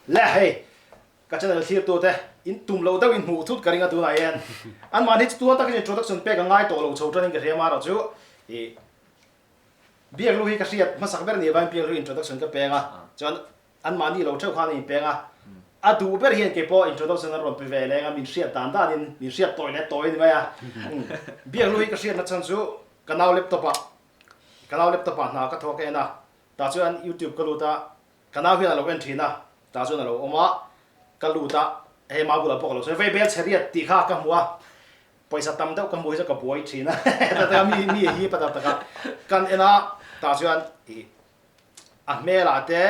Le hei ka channel thlir tu te in tum lo deuh in hmuh thut ka ring a tunah hian an mahni chu tuan takin introduction pek a ngai tawh lo chho tanin ka hria marawh chu ih biak lu hi ka hriat hmasak ber a nih avangin biak lu introduction ka peng a chuan an mahni lo theuh khan a inpeng a a duh ber hian kei pawh introduction an rawn pe ve leng a min hriat dan danin min hriat tawi leh tawi a ni mai a biak lu hi ka hriatna chhan chu ka nau laptop ah ka nau laptop ah hna ka thawk a en a tah chuan youtube ka lut a Ka nau hian a lo en thin a, tah chuan a lo awm a, ka lut a, hei mau bulah pawh ka lo sawi, vei bel chhe riat tih kha ka hmu a, pawisa tam deuh ka hmu hi chu ka buai thin a, heta taka mi mi hi pa tak taka kan en a, tah chuan ih a hmelah te,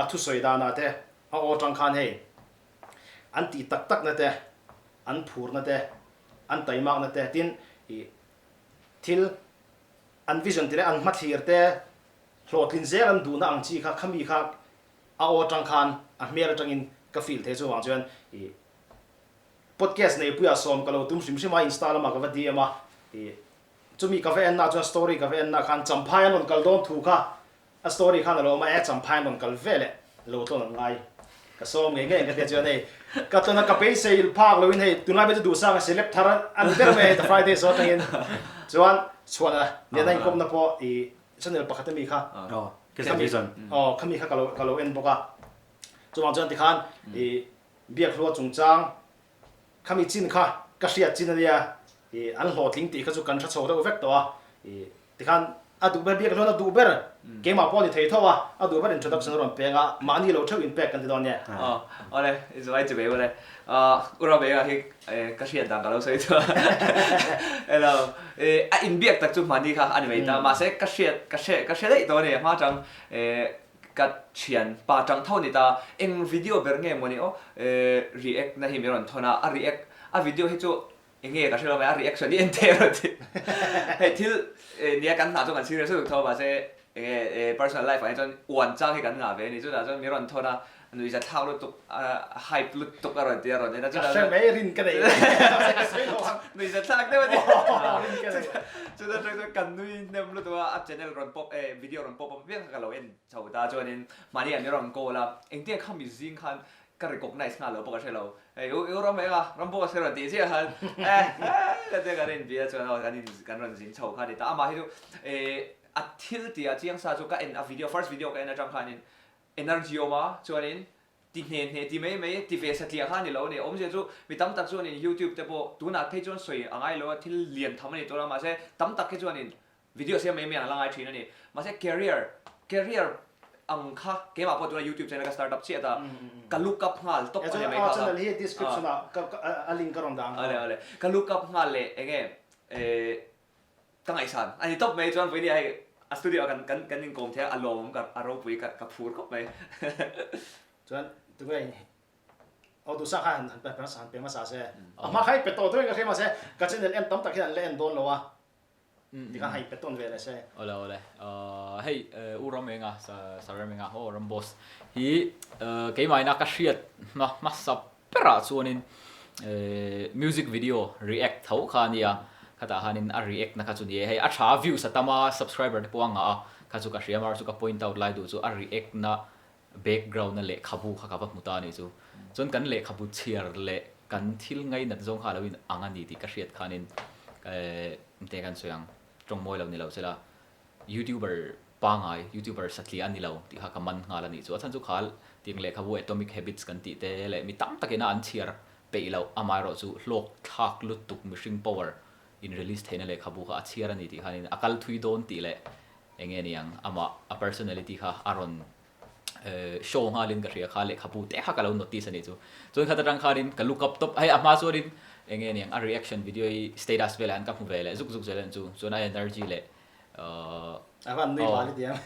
a thusawi danah te, a aw tang khan hei an tih tak tak na te, an phur na te, an taimak na te, tin ih thil an vision tih leh an hmathlir te, Hlawhtlin zel an duhna ang chi kha khami kha a aw atang khan a hmel atangin ka feel thei chuvang chuan ih podcast neipuiah sawm ka lo tum hrim hrim a insta lamah ka va DM a ih chumi ka va en na chuan story ka va en na khan champhai an rawn kal dawn thu kha a story khan a lo awm a e champhai an rawn kal ve leh lo tlawn an ngai ka sawm ngei ngei ang ka tia chuan hei ka tlawn a ka beisei phak loin hei tunlai pawh chu duhsang a celeb thar an ber mai a hei the Friday saw atangin chuan chhuahna nena inkawmna pawh ih Channel pakhat ami kha Aw, Khami aw khami kha ka lo ka lo en bawk a. Chuvang chuan tikhan i biakhlua chungchang khami chin kha ka hriat chin ania i an hlawhtling tih kha chu kan hre chho deuh vek tawh a. I tikhan a duh ber biakhlua a duh ber keimah pawh a ni thei tho a, a duh ber introduction a rawn peng a, mahni lo theuh inpek kan ti dawn nia. Aw, awle, i zuai chu bei awle. U Rameka hi ka hriat dan ka lo sawi chu a. Hello, a inbiak tak chu hmani kha a ni mai ta. Mahse ka hriat ka hre ka hre daih tawh a ni. Hma atang ka thian pa tang tho a ni ta. Eng video ber nge mawni aw react na hi min rawn thawn a. A react a video hi chu eng nge ka hre lo mai a reaction hi en teh a rawn ti. Hei thil nia kan hna chu kan serious lutuk tho a mahse eng nge personal life ah hi chuan uan chang hi kan ngah ve a ni. Chutah chuan min rawn thawn a. Nuihza thlak lutuk a hype lutuk a rawn ti a rawn en a chutah Ka hre mai rin ka nei Nuihza thlak deuh a ni Chutah atang chuan kan nui hnem lutuk a a channel rawn pop eh video rawn pop up apiang kha ka lo en chho ta chuanin mahni ah min rawn call a engtin kha mi zing khan ka recognize nghal lo pawh ka hre lo hei u u ram eng a ram pawh ka hre rawn tih chiah khan eh eh ka kan inbia chuan aw kan in kan rawn zin chho kha a ni ta amah hi chu eh a thil tih ah chiang sa chu ka en a video first video ka en atang khanin Energy awm a, chuanin ti hne hne ti mai mai ti ve satliah kha a ni lo a ni. Awmzia chu mi tam tak chuanin YouTube te pawh tunah phei chuan sawi a ngai lo a, thil lian tham a ni tawh lo a, mahse tam tak hi chuanin video siam mai mai ang la ngai thin a ni. Mahse career, career ang kha keimah pawh tunah YouTube channel ka start up chiah ta, ka look up nghal tawp a ni mai kha. A channel hi description ah a link ka rawn dah ang. Awle awle, ka look up nghal leh enge Ka ngaihsan a ni tawp mai chuan vawinia hei a studio ah kan kan kan inkawm thei a, a lawmawm ka a ropui ka ka phur khawp mai. Chuan tunge aw duhsak kha han han pe hmasa han pe hmasa se a hma kha i pe tawh dawn ka hria mahse ka channel en tam tak hian an la en dawn lo a tikhan hei pe tawn ve leh se. Awle awle hei U Ramenga Sir Ramenga aw Ramboss hi keimahina ka hriat hma hmasa Berah chuanin music video react tho kha a nia, khatah khanin a react na kha chu ni e, hei a tha a views a tam a, subscriber te pawh a ngah a, kha chu ka hria mar chu ka point out lai duh chu a react na background na lehkhabu kha ka va hmu ta a nih chu. Chuan kan lehkhabu chhiar leh kan thil ngainat zawng kha a lo in ang a ni tih ka hriat khanin engte kan sawi ang, tawng mawi lo ni lo sela Youtuber pangai, Youtuber satliah a ni lo tih kha ka man nghal a nih chu. A chhan chu kha tiang lehkhabu Atomic Habits kan tih te leh mi tam takin a an chhiar peih loh amaherawh chu hlawk thlak lutuk mihring power in release theihna lehkhabu kha a chhiar a ni tih khanin a kal thui dawn tih leh eng nge niang amah a personality kha a rawn show nghalin ka hria kha lehkhabu te kha ka lo notice a nih chu. Chuan khat atang khanin ka look up tawp hei a hma chuanin eng nge niang a reaction video hi status velah hian ka hmu ve leh zuk zuk zel a ni chu. Chuan a energy leh A van nui val i tiang.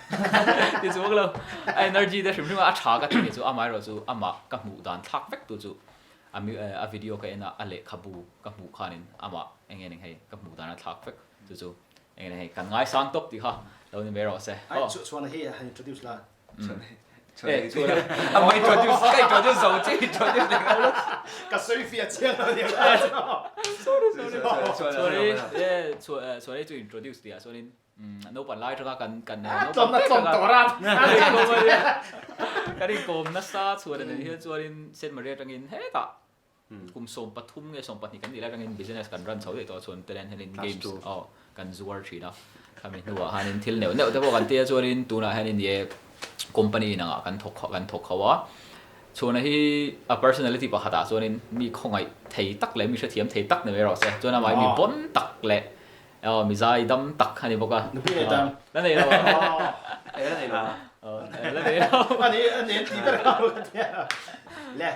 Ti chu lo. A energy te hrim hrim a a tha ka ti ni chu amaherawh chu amah ka hmuh dan thlak vek tu chu a a video ka en a a lehkhabu ka hmuh khanin amah eng nge ning hei ka hmuh dan a thlak vek chu chu eng nge hei kan ngaisang tawp tih kha lo ni mai rawh se. Ai chuan hei han introduce la. Eh, chuan a mai introduce ka introduce zo chi introduce leh nghal a. Ka sawi fiah chiang lo nia. Sorry sorry. Sorry. Eh, chuan chu introduce tih ah chuanin naupan lai atanga kan kan naupan tek atanga kan inkawm nasa chhuan anih hian chuanin Saint Maria atangin hetah Kum 13 nge 12 kan nih lai atangin business kan run chho daih tawh a chuan te nen hianin games aw kan zuar thin a, khami hnuah hianin thil neuh neuh te pawh kan ti a chuanin tunah hianin ye company inangah kan thawk kan thawk ho a, chhuana hi a personality pakhatah chuanin mi khawngaih thei tak leh mi hrethiam thei tak ni mai rawh se, chuan amah hi mi pawn tak leh aw mi zai dam tak a ni bawk a. Nupui nei tan. La nei lo a. La nei lo a. La nei lo. A ni a ni an ti ber kha ka tia. Le.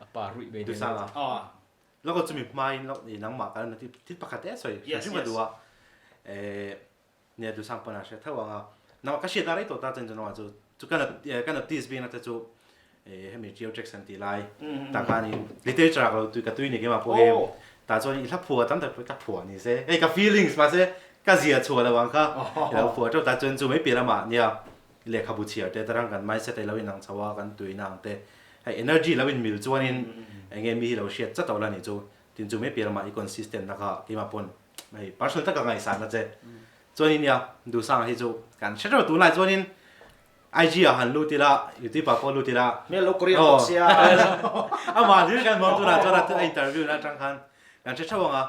A pa ruih mai dawn. Dusanga. Loko chumi hmain lok ni nangmah kan na thil pakhat te sawi hrim hrim ka duh a. Eh nia Dusang pawn a hre tho ang a. Nangmah ka hriat na rei tawh ta chen chu nangmah chu chu ka ka notice bik na te chu eh hemi Geo Jackson tih lai tah khanin literature ah ka lo tui ka tui ni keimah pawh hi tah chuan i hla phuah tam tak ka phuah ni se hei ka feelings mahse ka zia chhuah lo ang kha i lo phuah teuh ta chuan chu mai piah lamah nia Lehkhabu chhiar te tarang kan mindset a lo inang chho a, kan tuina ang te. Hei energy lo inmil chuanin eng nge mi hi lo hriat chat lo la nih chu. Tin chu mai piah lamah i consistent na kha keimah pawn hei personal taka ngaihsan na che. Chuanin nia Dusanga hi chu kan hre reuh tunlai chuanin IG ah han lut ila YouTube ah pawh lut ila. Hmel lo Korean bawk sia. Amah hlir kan hmang tunah chuan a interview na atang khan kan hre theuh ang a.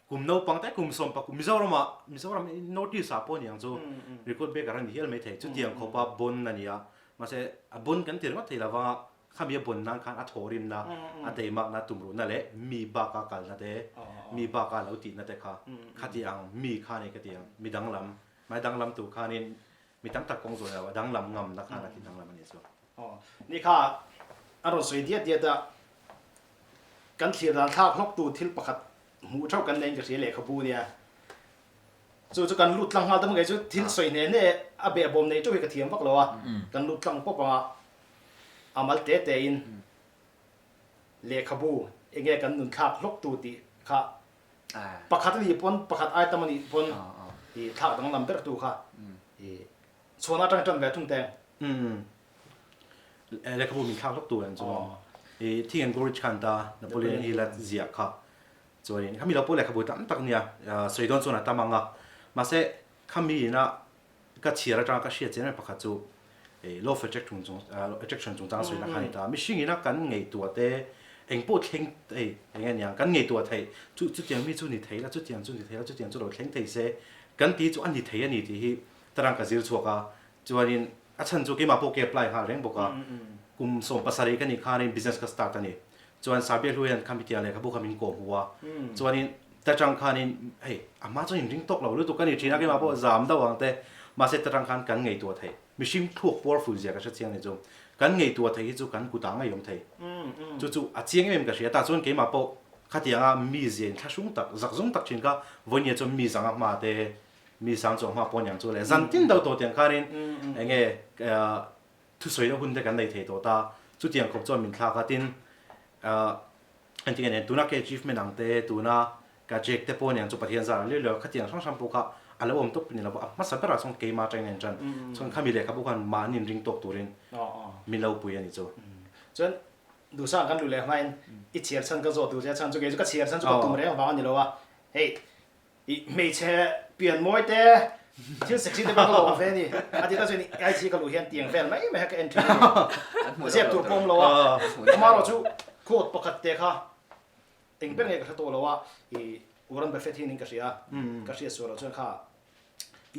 Kum naupang te kum sawm pakua Mizoram ah Mizoram North East ah pawh aniang chu record breaker a ni hial mai thei chutiang khawpa bon a ni a mahse a bon kan ti ringawt thei lova khami a bon nan khan a thawhrim na a teimak na tumruh na leh mi bak a kal na te mi bak a lo tih na te kha khati ang mi kha ni ka ti ang mi danglam mai danglam tur khanin mi tam tak kawng zawn lo a danglam ngam na khan a ti danglam a ni chu. Aw ni kha a rawn sawi diat diat a kan thlir dan thlak hlawk tu thil pakhat Hmuh theuh kan neiin ka hria lehkhabu nia. Chu chu kan lut tlang nghal ta maw kei chu thil sawi hne hne a behbawm nei teuh hi ka thiam vak lo a, kan lut tlang pawp anga a mal te te in lehkhabu enge kan nun thlak hlawk tu tih kha pakhat a nih pawn pakhat item a nih pawn i thlak danglam ber tu kha i chhuan atang tan ve thung teng. Lehkhabu min thlak hlawk tur an chu i Think and Grow Rich khan ta Napoleon Hill a ziah kha chuanin khami lo pawh lehkhabu tam tak nia sawi dawn chuan a tam ang a mahse khami ina ka chhiar atanga ka hriat chian em pakhat chu law of attraction chung attraction chungchang sawina kha a ni ta mihring ina kan ngaihtuah te engpawh thleng hei eng nge niang kan ngaihtuah theih chu chutiang mi chu ni thei la chutiang chu ni thei la chutiang chu lo thleng thei se kan tih chu a ni thei a ni tih hi tarang ka zir chhuak a Chuanin a chhan chu keimah pawh ka apply nghal reng bawk a, kum 17 ka nih khanin business ka start a ni. Chuan Sabia hlu hian khami tiang lehkhabu kha min kawh hmu a, chuanin ta tang khanin hei a hma chuan inring tawk lo lutuk ka ni thin a, keimah pawh zam deuh ang te, mahse ta tang khan kan ngaihtuah theih, mihring thluak powerful zia ka hre chiang ni chu, kan ngaihtuah theih hi chu kan kutah ngei awm thei. Chu chu a chiang em em ka hria, tah chuan keimah pawh khatianga mi zia inthlahrung tak, zakzum tak thin kha vawinia chuan mi zanga hma te, Mi sang chuang hma pawh aniang chu le zan tin deuh tawh tiang khanin enge thusawi hun te kan nei thei tawh ta chutiang khawp chuan min thlak a tin engtin nge nen tuna ka achievement ang te tuna ka check te pawh aniang chu Pathian zar liau liau khatiang hrang hrang pawh kha a lo awm tawp ni lova a hmasa berah chuan keimah atangin a intan chuan khami lehkhabu khan mahni inring tawk turin min lo pui a ni chu. Chuan duhsang kan luh leh hmain i chhiar chhan ka zawh tur che a chhan chu kei chu ka chhiar chhan chu ka tum reng vang a ni lo a hei I hmeichhe pian mawi te thil sexy te pawh ka lo awm ve a ni. A ti ta chuan i IG ka luh hian tiang vel mai mai kha ka en thin a ni. Zep tur pawh awm lo a. Amaherawh chu quote pakhat te kha eng ber nge ka hre tawh lo a, i Warren Buffett hian in ka hria a, ka hriat sual loh chuan kha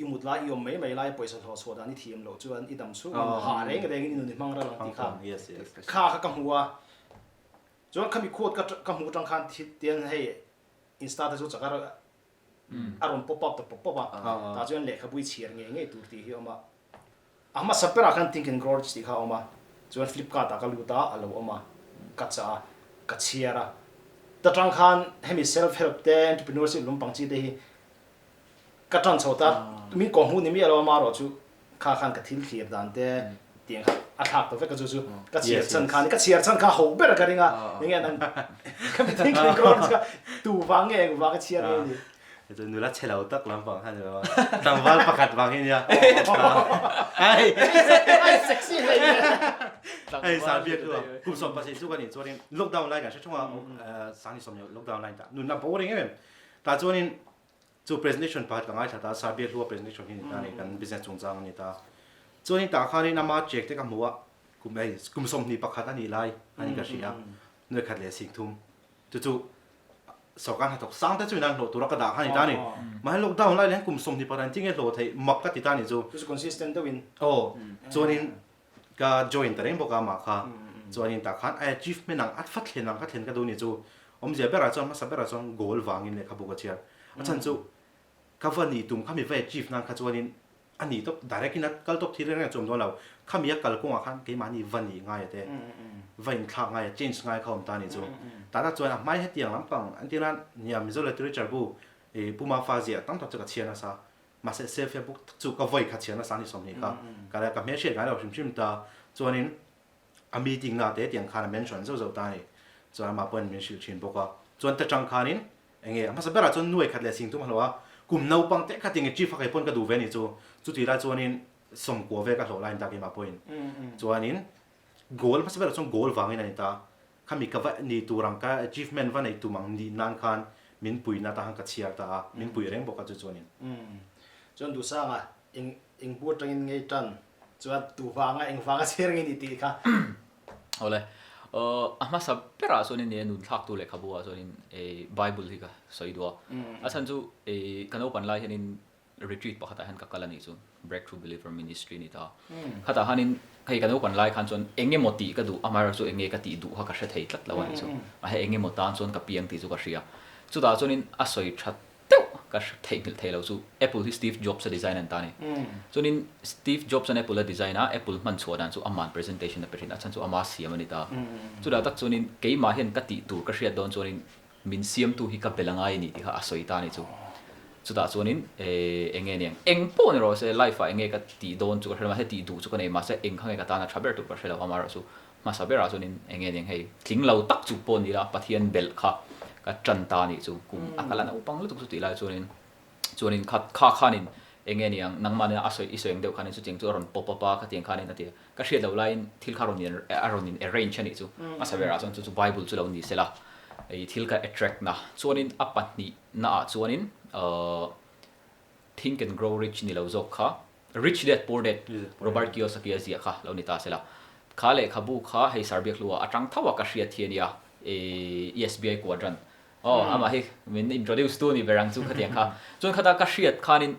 i mut lai i awm mai mai lai pawisa hlawh chhuah dan i thiam loh chuan i dam chhung in hah reng reng in i nun i hmang ral ang tih kha kha kha ka hmu a. Chuan khami quote ka hmuh atang khan tian hei Insta te chu chak a a rawn pop up ta pawp pawp a, tah chuan lehkhabu i chhiar ngei ngei tur tih hi a awm a. A hmasa berah khan Think and Grow Rich tih kha a awm a, chuan Flipkart ah ka lut a, a lo awm a, ka chah a, ka chhiar a. Ta tang khan hemi self help te, entrepreneurship lampang chi te hi Ka tan chho ta, min kawng hmuh ni miah lo a marawh chu kha khan ka thil thlir dan te tiang kha a thlak ta vek a chu chu ka chhiar chhan kha ni ka chhiar chhan kha ho ber ka ring a enge nang ka mi think think kha tu vang nge eng vang ka chhiar nge ni. Chu nula chhe lo tak lampang kha ni lo a, tlangval pakhat vang hi nia. Hei! Ai sexy hlei nia. Hei Sarbia chu kum 17 chu ka nih chuanin lockdown lai kan hre thung a, Sangni sawmhnih lockdown lai ta nunna bo reng em em. Tah chuanin chu presentation pakhat ka ngaithla ta, Sarbia hlua presentation hi ni ta a ni, kan business chungchang a ni ta. Chuanin tah khanin ama check te ka hmu a, kum hei kum 21 a nih lai a ni ka hria, nuai khat leh 30. Chu chu sorkar hnathawk sang te chu in an hlawh tura ka dah kha ni ta a ni. Mahse lockdown lai leh hian kum 20 pakhat an tinge hlawh theih mak ka ti ta a ni chu. Chu chu consistent deuhin. Aw, chuanin ka join ta reng bawk a amah kha. Chuanin tah khan a achievement ang a fa thlen ang kha thlen ka duh ni chu. Awmzia berah chuan hmasa berah chuan goal vangin lehkhabu ka chhiar. A chhan chu ka va nih tum kha mi va achieve nan kha chuanin A nih tawp, direct in a kal tawp thil reng reng chu awm dawn lo. Khami a kal kawngah khan keimahni va nih ngai a te, va inthlak ngai a, change ngai kha awm ta a nih chu. Tah chuan a hmai hetiang lampang an tih nan nia Mizo literature bu ih Pu Mafa ziah tam tak chu ka chhiar nasa. Mahse self help book tak chu ka vawi kha chhiar nasa a ni 20 kha. Ka la ka hmelhriat ngai lo hrim hrim ta. Chuanin a meeting na te tiang khan a mention zauh zauh ta a ni. Chuan amah pawhin min hrilh thin bawk a. Chuan ta tang khanin Enge a hmasa berah chuan nuai khat leh sing tum a hlawh a, kum naupang te khat enge chief a kei pawn ka duh ve a nih chu. Chutih lai chuanin sawmkua vel ka hlawh laiin ta keimah pawhin chuanin goal hmasa berah chuan goal vangin a ni ta. Khami ka va ni tur ang ka achievement va nei tum ang nih nan khan min puihna ta khan ka chhiar ta a, min puih reng bawk a chu chuanin. Chuan Duhsanga eng eng bu atangin ngei tan chuan tu vanga eng vanga chhiar nge ni tih kha. Awle, a hmasa berah chuanin nia nun thlaktu lehkhabu ah chuanin Bible hi ka sawi duh a. A chhan chu ka naupan lai hianin retreat pakhatah hian ka kal a nih chu, Breakthrough Believer Ministry a ni ta. Khatah khanin hei ka naupan lai khan chuan eng emaw tih ka duh, amaherawhchu chu eng nge ka tih duh kha ka hre thei tlat lo a nih chu. Mahse eng emaw tan chuan ka piang tih chu ka hria. Chutah chuanin a sawi that deuh ka theihnghilh thei lo chu Apple hi Steve Jobs a design an ta a ni. Chuanin Steve Jobs an Apple a design a, Apple hman chhuah dan chu aman presentation a pe thin a, chhan chu ama siam a ni ta. Chutah tak chuanin keimah hian ka tih tur ka hriat dawn chuanin min siamtu hi ka bel a ngai a ni tih kha a sawi ta a ni chu. Chutah chuanin eng nge niang eng pawh ni rawh se life ah eng nge ka tih dawn chu ka hre lo mahse tih duh chu ka nei mahse eng kha nge ka tan a tha ber tur ka hre lo amaherawhchu Hmasa berah chuanin eng nge eng hei tling lo tak chu pawh ni la Pathian belh kha ka tan ta anih chu kum a kal a naupang lutuk chu tih lai chuanin chuanin kha kha khanin eng nge niang nangmah nen a sawi i sawi ang deuh khanin chutiang chu a rawn pawp up a khatiang khanin a ti a ka hriat loh laiin thil kha rawn in a rawn in arrange anih chu hmasa berah chuan chu chu bible chu lo ni sela ih thil kha attract na chuanin a pahnih na ah chuanin ahh Think and Grow Rich ni lo zawk kha Rich Dad Poor Dad Robert Kiyosaki a ziah kha lo ni ta sela. Kha lehkhabu kha hei Sarbiak hlua atang tho a ka hriat hi a nia ESBI Quadrant. Aw amah hi min introduce tu ni ber ang chu khatiang kha. Chuan khata ka hriat khanin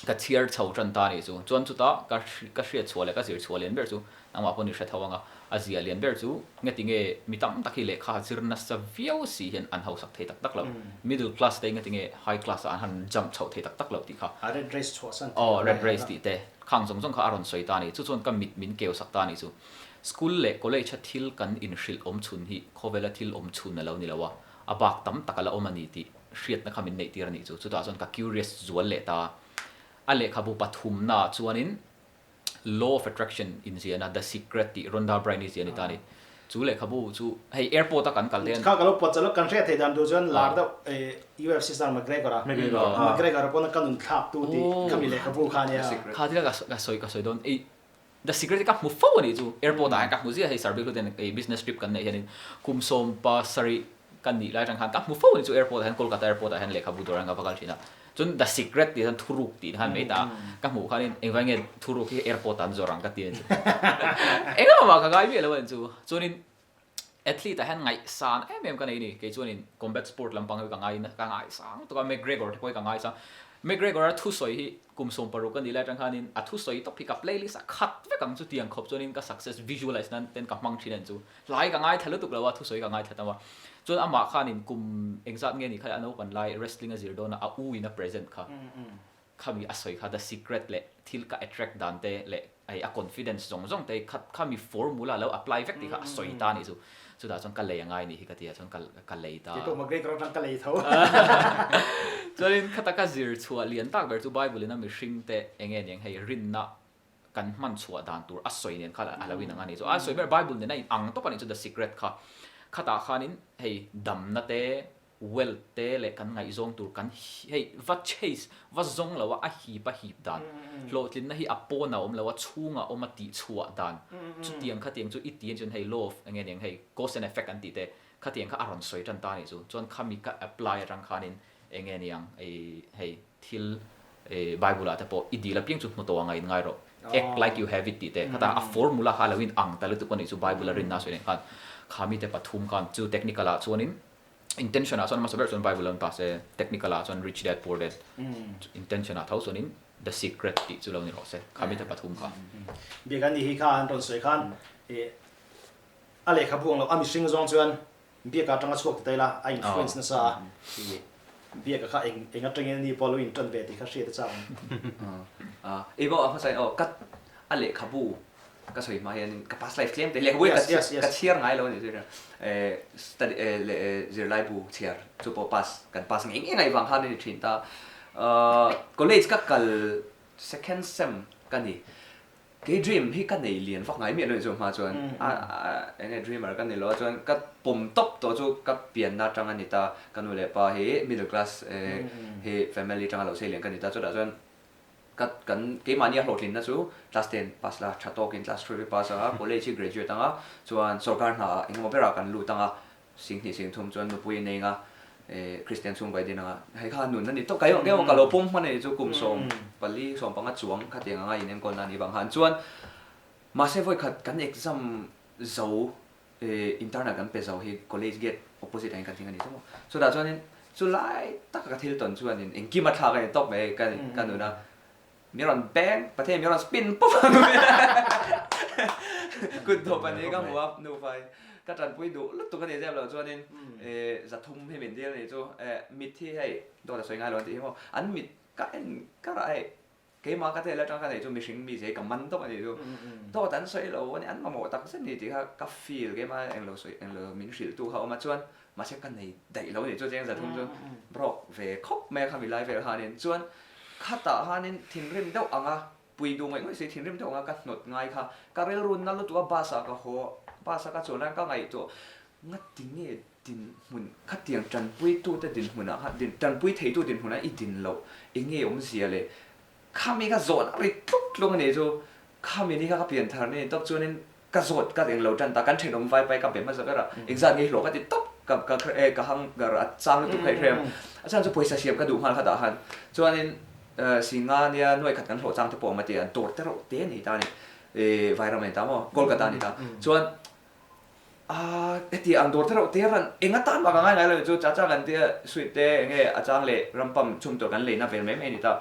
ka chhiar chho tan ta a nih chu. Chuan chuta ka ka hriat chhuah leh ka zir chhuah lian ber chu nangmah pawh ni hre tho anga a ziah lian ber chu ngeti nge mi tam tak hi lehkha zir nasa viau si hian an hausak thei tak tak lo. Middle class te ngeti nge high class ah an han jump chhoh thei tak tak lo tih kha. A rat race chhuah san tih Aw rat race tih te khang zawng zawng kha a rawn sawi ta a ni. Chu chuan ka mit min keu sak ta a ni chu. School leh college a thil kan inhrilh awm chhun hi khawvela thil awm chhun a lo ni lo a, a bak tam tak a la awm a ni tih hriatna kha min neih tir a nih chu. Chutah chuan ka curious zual leh ta a. A lehkhabu pathumnaah chuanin Law of Attraction inziahna The Secret tih Rhonda Byrne i ziah a ni ta a ni. Chu lehkhabu chu hei airport a kan kal te hian. Kha ka lo pawt chalo kan hriat theih dan tur chuan lar deuh UFC star McGregor a McGregor a pawn a ka nun thlak tu tih khami lehkhabu kha a nia. Kha thil ka sawi ka sawi dawn ei The Secret hi ka hmu fo a nih chu airport ah hian ka hmu ziah hei Sarbik hluten business trip kan neih hianin kum 17 ka nih lai atang khan ka hmu fo a ni chu airport ah hian Kolkata airport ah hian lehkhabu dawr hian ka va kal thin a chuan the secret tih hian thuruk tih khan mai ta ka hmuh khanin engvai nge thuruk hi airport ah an zawrh ang ka ti a ni chu engemaw mah ka ngai miah lo a ni chu chuanin athlete ah hian ngaihsan em em ka nei a ni kei chuanin combat sport lampang hi ka ngai ka ngaisang lutuk a McGregor te pawh hi ka ngaisang McGregor a thusawi hi Kum 16 ka nih lai atang khanin a thusawi tawp hi ka playlist a khat vek ang chutiang khawp chuanin ka success visualize nan ten ka hmang thin a ni chu. Hlai ka ngaithla lutuk lo a, thusawi ka ngaithla tam a. Chuan amah khanin kum engzat nge ni kha a naupan lai wrestling a zir dawn a, a u in a present kha khami a sawi kha the secret leh thil ka attract dan te leh hei a confidence zawng zawng te kha khami formula lo apply vek tih kha a sawi ta a nih chu. Chutah chuan ka lei a ngai nih hi ka ti a, chuan ka ka lei ta. Kei pawh McGregor atang ka lei tho. Chuanin khata ka zir chhuah lian tak ber chu Bible in a mihring te eng nge niang hei rinna kan hman chhuah dan tur a sawi nen kha a lo inang a nih chu. A sawi ber Bible nen a inang tawp a nih chu the secret kha. Khatah khanin hei damna te. Wealth te leh kan ngaihzawng tur kan hei va chase va zawng lo a, a hip a hip dan. Hlawhtlinna hi a pawn a awm lo a, chhung a awm a tih chhuah dan. Chutiang khatiang chu i ti chuan hei law of enge niang hei cause and effect an tih te khatiang kha a rawn sawi tan ta a nih chu. Chuan khami ka apply atang khanin enge niang hei thil Bible ah te pawh i dil apiang chu hmu tawh anga in ngai rawh. Act like you have it tih te khatah a formula kha a lo in ang ta lutuk a nih chu Bible a rinna sawi nen khan khami te pathum khan chu technical ah chuanin Intention ah chuan hmasa ber chuan Bible an pass e, technical ah chuan Rich Dad Poor Dad, intention ah tho chuanin The Secret tih chu lo ni rawh se, khami te pathum kha. Biak an nih hi kha an rawn sawi khan ih a lehkhabu ang lo, a mihring zawng chuan biak ah atanga chhuak ti ta ila a influence nasa a, ih biak ah kha eng eng atangin ani pawh a lo intan ve tih kha hriat a chak ang. Ih maw a hmasa in aw ka a lehkhabu Ka sawi hma hianin ka past life tlem te lehkhabu hi ka chhiar ngai lo a ni chu study zirlai bu chhiar chu pawh pass kan pass ngei ngei ngaih vang khan a ni thin ta. College ka kal second sem ka ni kei dream hi ka nei lian vak ngai miah lo a ni chu hma chuan eng nge dreamer ka ni lo a chuan ka pawm tawp tawh chu ka pianna atang a ni ta ka nu leh pa hi middle class hi family atanga lo sei lian ka ni ta chutah chuan Ka kan keimahni a hlawhtlinna chu class ten pass la tha tawkin class three pass anga college hi graduate anga chuan sorkar hna ah engemaw berah kan lut anga singhnih singthum chuan nupui in eng a eh Christian chhungkaw i din anga hei kha nun a ni tawk keimah keimah ka lo pawm hman a ni chu kum 14 15 chuang khatiang anga in enkawlna a nih vang khan chuan mahse vawikhat kan exam zo eh internal kan pe zo hi college gate opposite ah hian kan ding a ni chu maw chutah chuanin Chu lai taka ka thil tawn chuanin engkim a thlak a ni tawp mai ka ka nun a, mi rawn beng Pathian mi rawn spin pawp ang kut dawp a ni ka hmu a nufa hi ka tanpui duh lutuk a ni zep lo chuanin eh zathum hi min dil a ni chu eh mit hi hei dawt a sawi ngai lo an tih hi maw an mit ka en kar ah hei Keimah ka tel atang kha nei chu mihring mi zai ka man tawp a nih chu. Dawt an sawi lo a ni, an mamawh tak zet a ni tih kha ka feel keimah englo sawi englo min hrilh tu kha a awm a chuan mahse ka nei daih lo a nih chu cheng zathum chu broke ve khawp mai a khami lai vel khanin chuan khatah khanin thinrim deuh anga pui duh ngaih ngaih si thinrim deuh anga ka hnawt ngai kha ka rilru na lutuk a bus ah ka haw bus a ka chuan a ka ngaihtuah ngati nge Dinhmun khatiang tanpuitute dinhmunah khan din tanpui theitu dinhmunah i din loh eng nge awmzia le? Khami kha zawhna ri tluk tluk a nih chu. Khami ni kha ka pian thar ni tawp chuanin ka zawt ka englo tan ta kan thenawm vai pai ka be hmasa ber a engzat nge hlawh ka ti tawp ka ka e ka hang gar a chang lutuk kha i hrem a chhan chu pawisa siam ka duh nghal kha tah khan chuanin singa nia nuai khat kan hlawh chang te pawh awm a ti a dawr te reuh te a nei ta a ni e vairam a ni ta maw Kolkata a ni ta chuan Aaa heti ang dawr thereuh te ran eng atan mah ka ngai ngai lo chu cha cha kan tia sweet te eng nge a chang leh rampam chhum tur kan leina vel mai mai a ni ta.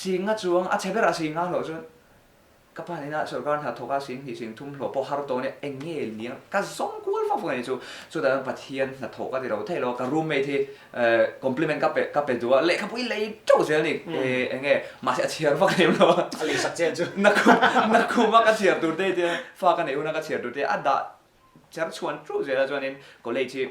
Singa chuang a chhe berah singa hlawh chuan ka pa nena sorkar hna thawk a sing hnih sing thum hlawh pawh har tawh ania eng nge niang ka zawng kual vak vak a ni chu. Chutah chuan Pathian hna thawh ka ti lo thei lo a ka roommate hi compliment ka pe ka pe duh a lehkhapu i lei teuh zel a ni eng nge mahse a chhiar vak lem lo a. A lei sak chen chu. Nakhum a ka chhiar tur te tia Fa ka neih huna ka chhiar tur te a dah cher chhuan ṭuh zel a chuanin college hi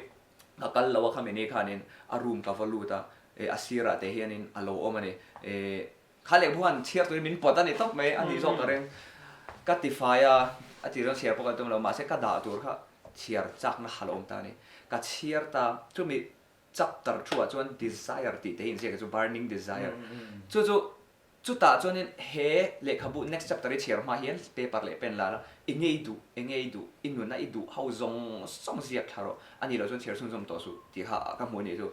ka kal lo a khami ni khanin a room ka va lut a eh a sirah te hianin a lo awm a ni eh kha lehkhabu han chhiar turin min pawt a ni tawp mai a nih zawk ka ring ka ti fai a a tir chuan chhiar pawh ka tum lo mahse ka dah tur kha chhiar chakna ha lo awm ta a ni ka chhiar ta chumi chapter thu ah chuan desire tih te hi inziak hi chu burning desire chu chu Chutah chuanin he lehkhabu next chapter i chhiar hma hian paper leh pen la la, i nge i duh, eng nge i duh, i nuna i duh ho zawng zawng ziak thla rawh, a nih loh chuan chhiar chhunzawm tawh suh tih kha ka hmuh a nih chu.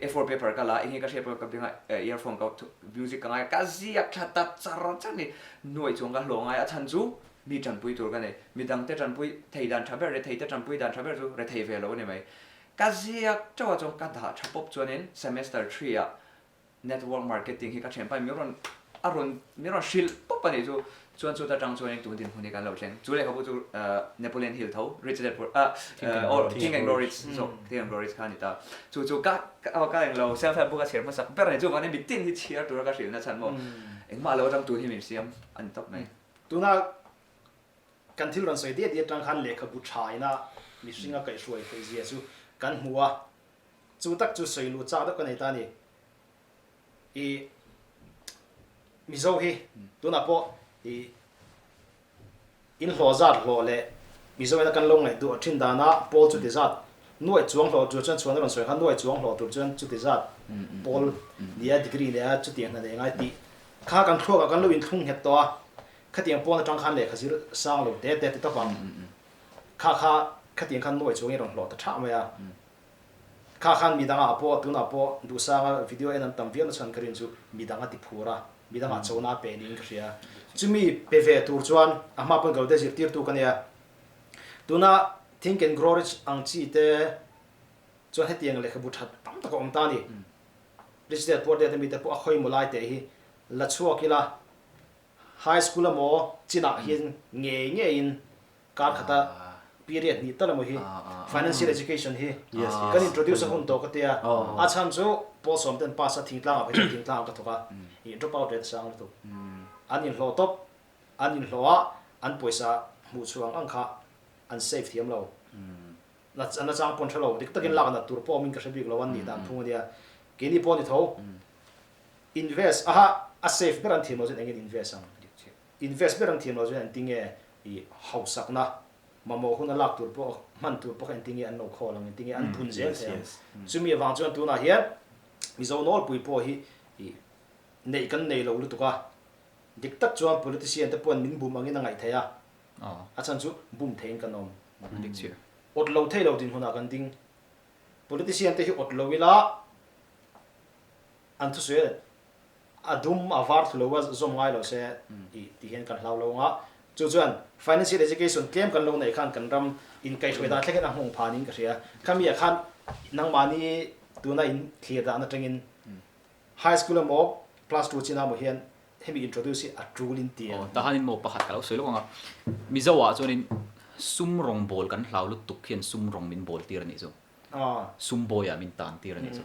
A4 paper ka la a, eng nge ka hriat pawh ka beng a, earphone ka music ka ngai a, ka ziak thla ta char char a ni. Nuaih chuan ka hlawh ngai a, a chhan chu mi tanpui tur ka nei. Midangte tanpui thei dan tha ber, retheite tanpui dan tha ber chu rethei ve lo a ni mai. Ka ziak teuh a chuan ka dah tha pawp chuanin semester threeah Network marketing hi ka thianpa in min rawn a rawn min rawn hrilh pawp a nih chu. Chuan chuta tang chuanin tun dinhmun hi kan lo thleng. Chu lehkhabu chu Napoleon Hill tho Rich Dad Poor ah or Think and Grow Rich zawk Think and Grow Rich kha a ni ta. Chu chu ka ka englo self help book a chhiar hmasak ber a ni. Chuvangin mitin hi chhiar tura ka hrilh na chhan maw engmah lo atang tun hi min siam a ni tawp mai. Tuna kan thil rawn sawi diat diat tang khan lehkhabu thaina mihringa kaihhruai theihzia chu kan hmu a. Chu tak chu sawi luh chak deuh ka nei ta a ni. I Mizo hi tunah pawh i in hlawh zat hlawh leh Mizo ina kan lo ngaihduah thin dana pawl chuti zat Nuaih chuang hlawh tur chuan chhuan a rawn sawi kha nuaih chuang hlawh tur chuan chuti zat pawl nia degree nia chutiang hna nei ngai tih kha kan thluakah kan lo inthlung nghet tawh a, khatiang pawn atang khan lehkha zir sang lo te te ti tawp ang. Kha kha khatiang khan nuaih chuangin rawn hlawh ta thah mai a. Kha khan midangah pawh tunah pawh duhsanga video en an tam viau na chhan ka rin chu midang a ti phur a, midangah chona a pe niin ka hria. Chumi pe ve tur chuan a hma pawn ka lo te zirtirtu ka nia. Tuna Think and Grow Rich ang chi te chuan hetiang lehkhabu that tam tak a awm ta a ni. Rich Dad Poor Dad a mite pawh a khawi maw lai teh hi la chhuak ila high school emaw chinah hian ngei ngeiin kar khata period hnih tal emaw hi financial education hi kan introduce a hun tawh ka tia. A chhan chu pawl sawm ten pass a thingtlang ah phei chuan thingtlang ah ka thawk a, ih drop out rate a sang lutuk. An inhlawh tawp An inhlawh a, an pawisa hmuh chhuah ang ang kha an save thiam lo. Na na chang pawn hre lo. Dik takin lak nat tur pawh awmin ka hre bik lo, an nih dan phung a nia. Keini pawh ni tho. Invest aha a save ber an thiam lo chuan engin invest ang? Invest ber an thiam lo chuan engtinge i hausakna mamawh huna lak tur pawh hman tur pawh kha engtinge an lo khawl ang, engtinge an phun zel thei ang. Chumi avang chuan tunah hian Mizo nawlpui pawh hi i neih kan nei lo lutuk a. Dik tak chuan politician te pawhin min bum angin a ngaih theih a, a chhan chu bum theiin kan awm. Awt lo thei lo dinhmunah kan ding. Politician te hi awt lo ila an thusawi a dum a var thlu lo a zawm ngai lo se tih ti hian kan hlau lo ang a. Chu chuan financial education tlem kan lo neih khan kan ram inkaihhruai dan thlengin a nghawng phanin ka hria. Khami ah khan nangmahni tuna in thlir dan atangin High school emaw class 2 chin emaw hian hemi introduce hi a tul in ti em? Tahan in maw pakhat ka lo sawi lawk ang a, Mizo ah chuanin sum rawng bawl kan hlau lutuk hian sum rawng min bawl tir a nih chu. Sum bawi ah min tan tir a nih chu.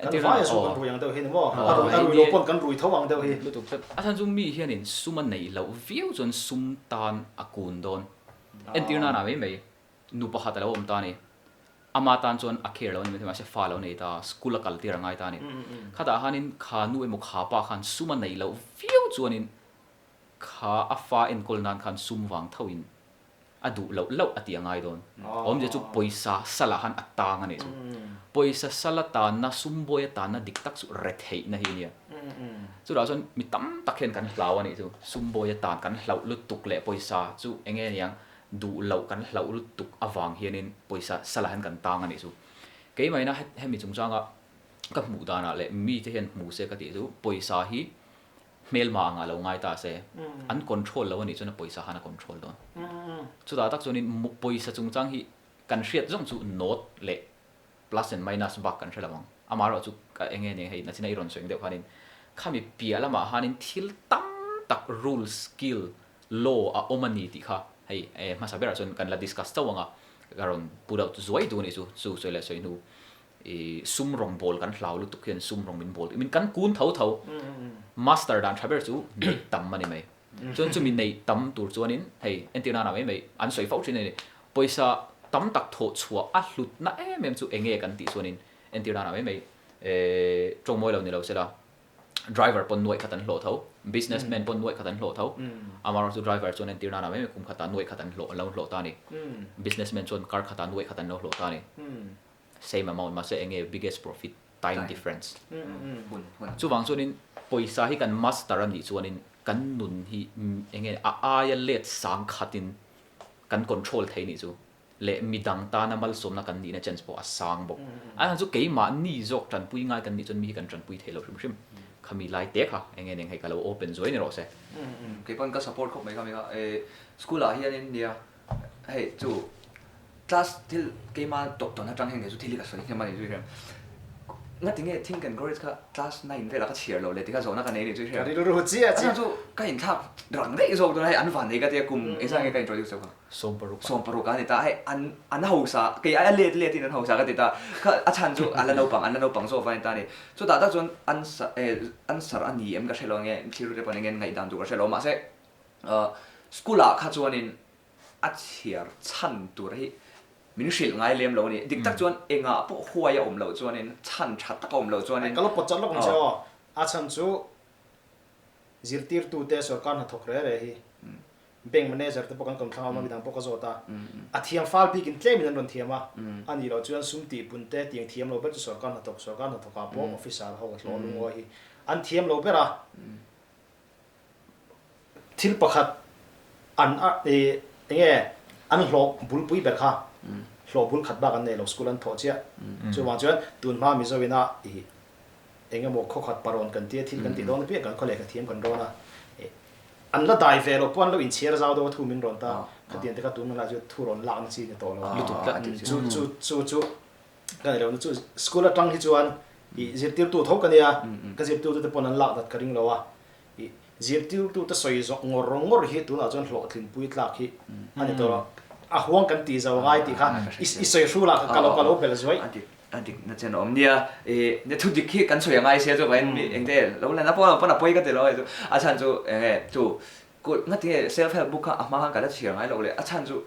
Kan vai a zu kan rui ang deuh hi ni maw? A rui a rui lo pawn kan rui tho ang deuh hi. Lutuk tlat. A chhan chu mi hianin sum a neih loh viau chuan sum tan a kun dawn. Entir nan ah mai mai. Nu pakhat a lo awm ta a ni. Ama tan chuan a care lo a ni maithei mahse fa a lo nei ta, school a kal tir a ngai ta a ni. Khatah khanin kha nu emaw kha pa khan sum a neih loh viau chuanin kha a fa enkawl nan khan sum vang thoin a duh loh loh a ti a ngai dawn. Awmzia chu pawisa salah khan a tang a nih chu. Pawisa sala tanna, sum buaia tanna dik tak chu retheihna hi a nia. Chutah chuan mi tam tak hian kan hlau a nih chu. Sum buaia tan kan hlauh lutuk leh pawisa chu eng nge niang Duh loh kan hlauh lutuk avang hianin pawisa salah hian kan tang a nih chu. Keimahina hemi chungchanga ka hmuh danah leh mite hian hmu se ka tih chu pawisa hi hmelma angah lo ngai ta se, an control lo a nih chuan a pawisa khan a control dawn. Chutah tak chuanin pawisa chungchang hi kan hriat zawng chu note leh plus and minus bak kan hre lo ang. Amaherawh chu ka eng nge nia hei nachina i rawn sawi ang deuh khanin khami piah lamah khanin thil tam tak rule, skill, law a awm a ni tih kha hei hmasa berah chuan kan la discuss chauh ang a, ka rawn put out zuai duh a nih chu, chu sawi leh sawi hnu i sum rawng bawl kan hlau lutuk hian sum rawng min bawl min kan kun tho tho master dan tha ber chu neih tam a ni mai. Chuan chumi neih tam tur chuanin hei entir nana mai mai an sawi fo thin a ni. Pawisa tam tak thawh chhuah a hlutna em em chu eng nge kan tih chuanin entir nana mai mai tawngmawi lo ni lo sela driver pawn nuaih khat an hlawh tho, business man pawn nuaih khat an hlawh tho. Amaherawhchu chu driver chuan entir nana mai mai kum khatah nuaih khat an hlawh an lo hlawh ta a ni. Business man chuan kar khatah nuaih khat an lo hlawh ta a ni. Same amount mahse eng nge biggest profit time difference. Chuvang chuanin pawisa hi kan master a nih chuanin kan nun hi eng nge a aia let sang khatin kan control thei nih chu leh midang tana malsawmna kan nihna chance pawh a sang bawk. A chhan chu keimahni zawk tanpui ngai kan nih chuan mi hi kan tanpui thei lo hrim hrim. Khami lai te kha eng nge eng hei ka lo open zuai ni rawh se. Keipawn ka support khawp mai khami kha school ah hianin nia hei chu Class thil keima tawp tawn atang hian kei chu thil hi ka sawi hnem a ni chu i hria. Ngati nge Think and Grow Rich kha class 9 velah ka chhiar loh leh tikha zawhna ka nei a ni chu i hria. Ka rilru chiah chiah. A chhan chu ka inthlak rang daih zawk dawn a hei an van nei ka tia kum engzah nge ka introduce deuh kha. 16 ah. 16 ah a ni ta hei an an hausa kei aia let let in an hausa ka ti ta kha a chhan chu an la naupang an la naupang zawk a ni ta a ni. Chutah tak chuan answer eh answer a ni em ka hre lo nge thil ru te pawh eng nge ngaihdan tur ka hre lo mahse school ah kha chuanin a chhiar chhan tur hi min hrilh ngai lem lo a ni. Dik tak chuan engah pawh huai a awm loh chuanin chhan tha tak a awm loh chuanin. Ka lo pawt chat lawk ang che aw. A chhan chu zirtirtute sorkar hnathawk re re hi. Bank manager te pawh kan kawm thlang a, midang pawh ka zawt a. A thiam fal bikin tlemin an rawn thiam a, a nih loh chuan sum tih pun te tiang thiam lo ber chu sorkar hnathawk, sorkar hnathawkah pawh officer ho a hlawh lungawi hi an thiam lo ber a. Thil pakhat an eng nge an hlawh bulpui ber kha hlawh bul khat bak an nei lo, school an thawh chiah. Chuvang chuan tunhma Mizo ina ih eng emaw khawkhat parawn kan tia thil kan tih dawn apiang kan khawleh ka thiam kan rawn a. An la dai ve lo pawh an lo inchhiar zau deuh a thu min rawn ta, khatiang te kha tun hunlai chu thu rawn lakna chi ni tawh lo a. Chu chu chu chu ka ni lo na chu school atang hi chuan ih zirtirtu tho ka nia, ka zirtirtu te pawn an lak dat ka ring lo a, ih zirtirtu te sawi zawh ngawr ngawr hi tunah chuan hlawhtlinpui tlak hi a ni tawh lo, a huang kan tih zo angai tih kha i sawi hru lah ka lo belh zuai. A dik na chen a awm nia, i nia thu dik hi kan sawi a ngai sia chu vain mi eng te lo lan a pawn pawn a pawi ka ti lo a chu a chhan chu eng nge chu kulh nga tinge self help book kha a hma khan ka la chhiar ngai lo le a chhan chu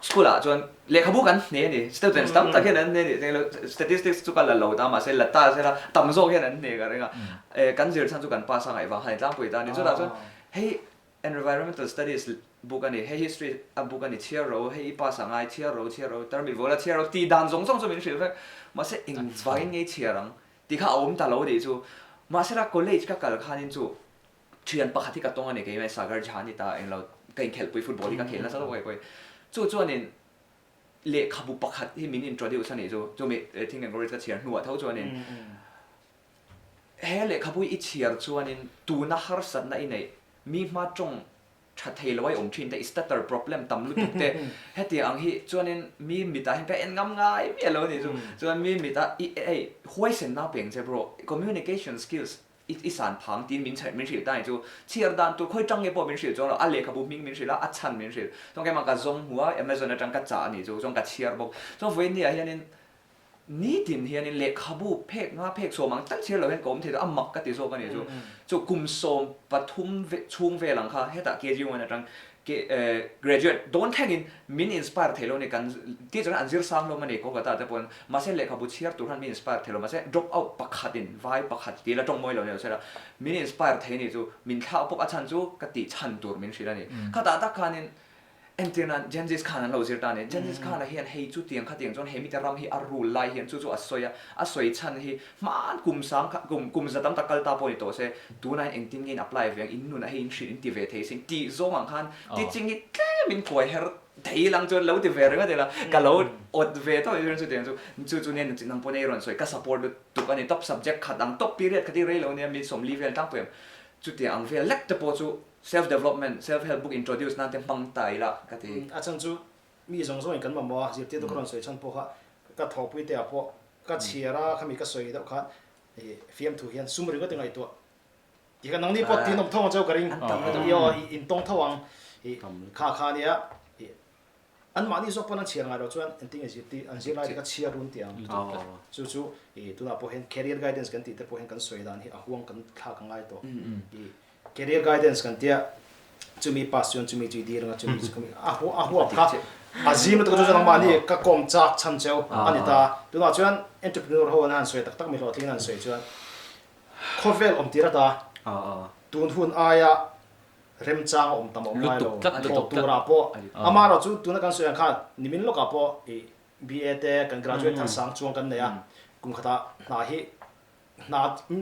school ah chuan lehkhabu kan hne a ni students tam tak hian an hne a ni eng lo statistics chu ka la lo ta mahse la ta sela tam zawk hian an hne ka ring a e kan zir chhan chu kan pass a ngaih vang khan tlangpui ta a ni chutah chuan hei Environmental Studies book a ni, hei History a book a ni, chhiar ro, hei i pass a ngai, chhiar ro, chhiar ro, tarmit vual a chhiar ro tih dan zawng zawng chu min hrilh vek. Mahse eng vangin nge i chhiar ang tih kha a awm ta lo tih chu. Mahsela college ka kal khanin chu thian pakhat hi ka tawng a ni, keimah Sagar Jha ni ta englo ka inkhelhpui football hi ka khel nasa tawk a kei chu chuanin lehkhabu pakhat hi min introduce a nih chu, chumi Think and Grow Rich ka chhiar hnuah tho chuanin He lehkhabu i chhiar chuanin tuna harsatna i neih, mi hma tawng tha thei lo a i awm thin te, i stutter problem tam lutuk te, hetiang ang hi chuanin mi mitah hian ka en ngam ngai miah lo a nih chu. Chuan mi mitah i hei huaisenna peng che bro, communication skills i i san phang tiin min min hrilh ta a nih chu. Chhiar dan tur khawi tang nge pawh min hrilh chuang lo, a lehkhabu hming min hrilh a, a chhan min hrilh. Chuan keimah ka zawng hmu a, Amazon atang ka chah a nih chu, chuan ka chhiar bawk. Chuan vawiin hianin Nitin hianin lehkhabu phek nga phek sawm ang tal chhiar lo hian ka awm thei tawh a, mak ka ti zawk a ni chu. Chu kum 13 chhung vel ang kha hetah KG1 atang graduate dawn thlengin min inspire thei lo a ni, kan teacher an zir sang hlawm a ni Kolkata te pawhin, mahse lehkhabu chhiar tur khan min inspire thei lo, mahse drop out pakhatin vai pakhat tih la tawng mawi lo ni lo sela min inspire thei a ni chu, min thlak pawp a chhan chu ka tih chhan tur min hrilh a ni. Khatah tak khanin Entir nan Genghis Khan an lo zir ta a ni. Genghis Khan-a hian hei chu tiang khatiang chuan he mite ram hi a rule lai hian chu chu a sawi a, a sawi chhan hi hmaan kum sang kha kum kum za tam tak kal ta pawh ni tawh se, tunah hian engtin nge in apply ve ang, in nunah hei in hrilh in ti ve thei sin tih zawng ang khan teaching hi tlem in kuai her thei lang chuan lo ti ve ringawt ila ka lo awt ve tawh in chutiang chu chu chu nen nang pawh nei rawn sawi ka support lutuk a ni top subject khat ang top period khat hi rei lo nia mi 40 vel tlangpui ang chutiang ang vel lek te pawh chu Self development, self help book introduce nan te hmang ta ila ka ti. A chhan chu mi zawng zawngin kan mamawh a, zirtirtu ka rawn sawi chhan pawh kha ka thawhpui te ah pawh ka chhiar a, khami ka sawi deuh khan fiamthu hian sum ringawt i ngaihtuah tih kha nangni pawh tin awm tho ang cheu ka ring, i aw i intawng tho ang kha kha ania. Anmahni zawk pawn an chhiar ngai lo chuan engtin nge zirtir an zirlai te kha chhiar run tih ang. Chu chu i tunah pawh hian career guidance kan tih te pawh hian kan sawi dan hi a huang kan thlak a ngai tawh. I career guidance kan tia chumi pass chuan chumi chu i dir anga chumi chu khami a a huap kha a zim lutuk a chu chuan anmahni ka kawm chak chhan cheu a ni ta. Tunah chuan entrepreneur ho an han sawi tak tak mi hlawhtling an han sawi chuan khawvel awm tir ata tun hun aia Remchang a awm tam a awm ngai lo. Thawk turah pawh amaherawh chu tuna kan sawi ang khan nimin lawkah pawh i BA te kan graduate thar sang chuang kan nei a, kum khatah hna hi hna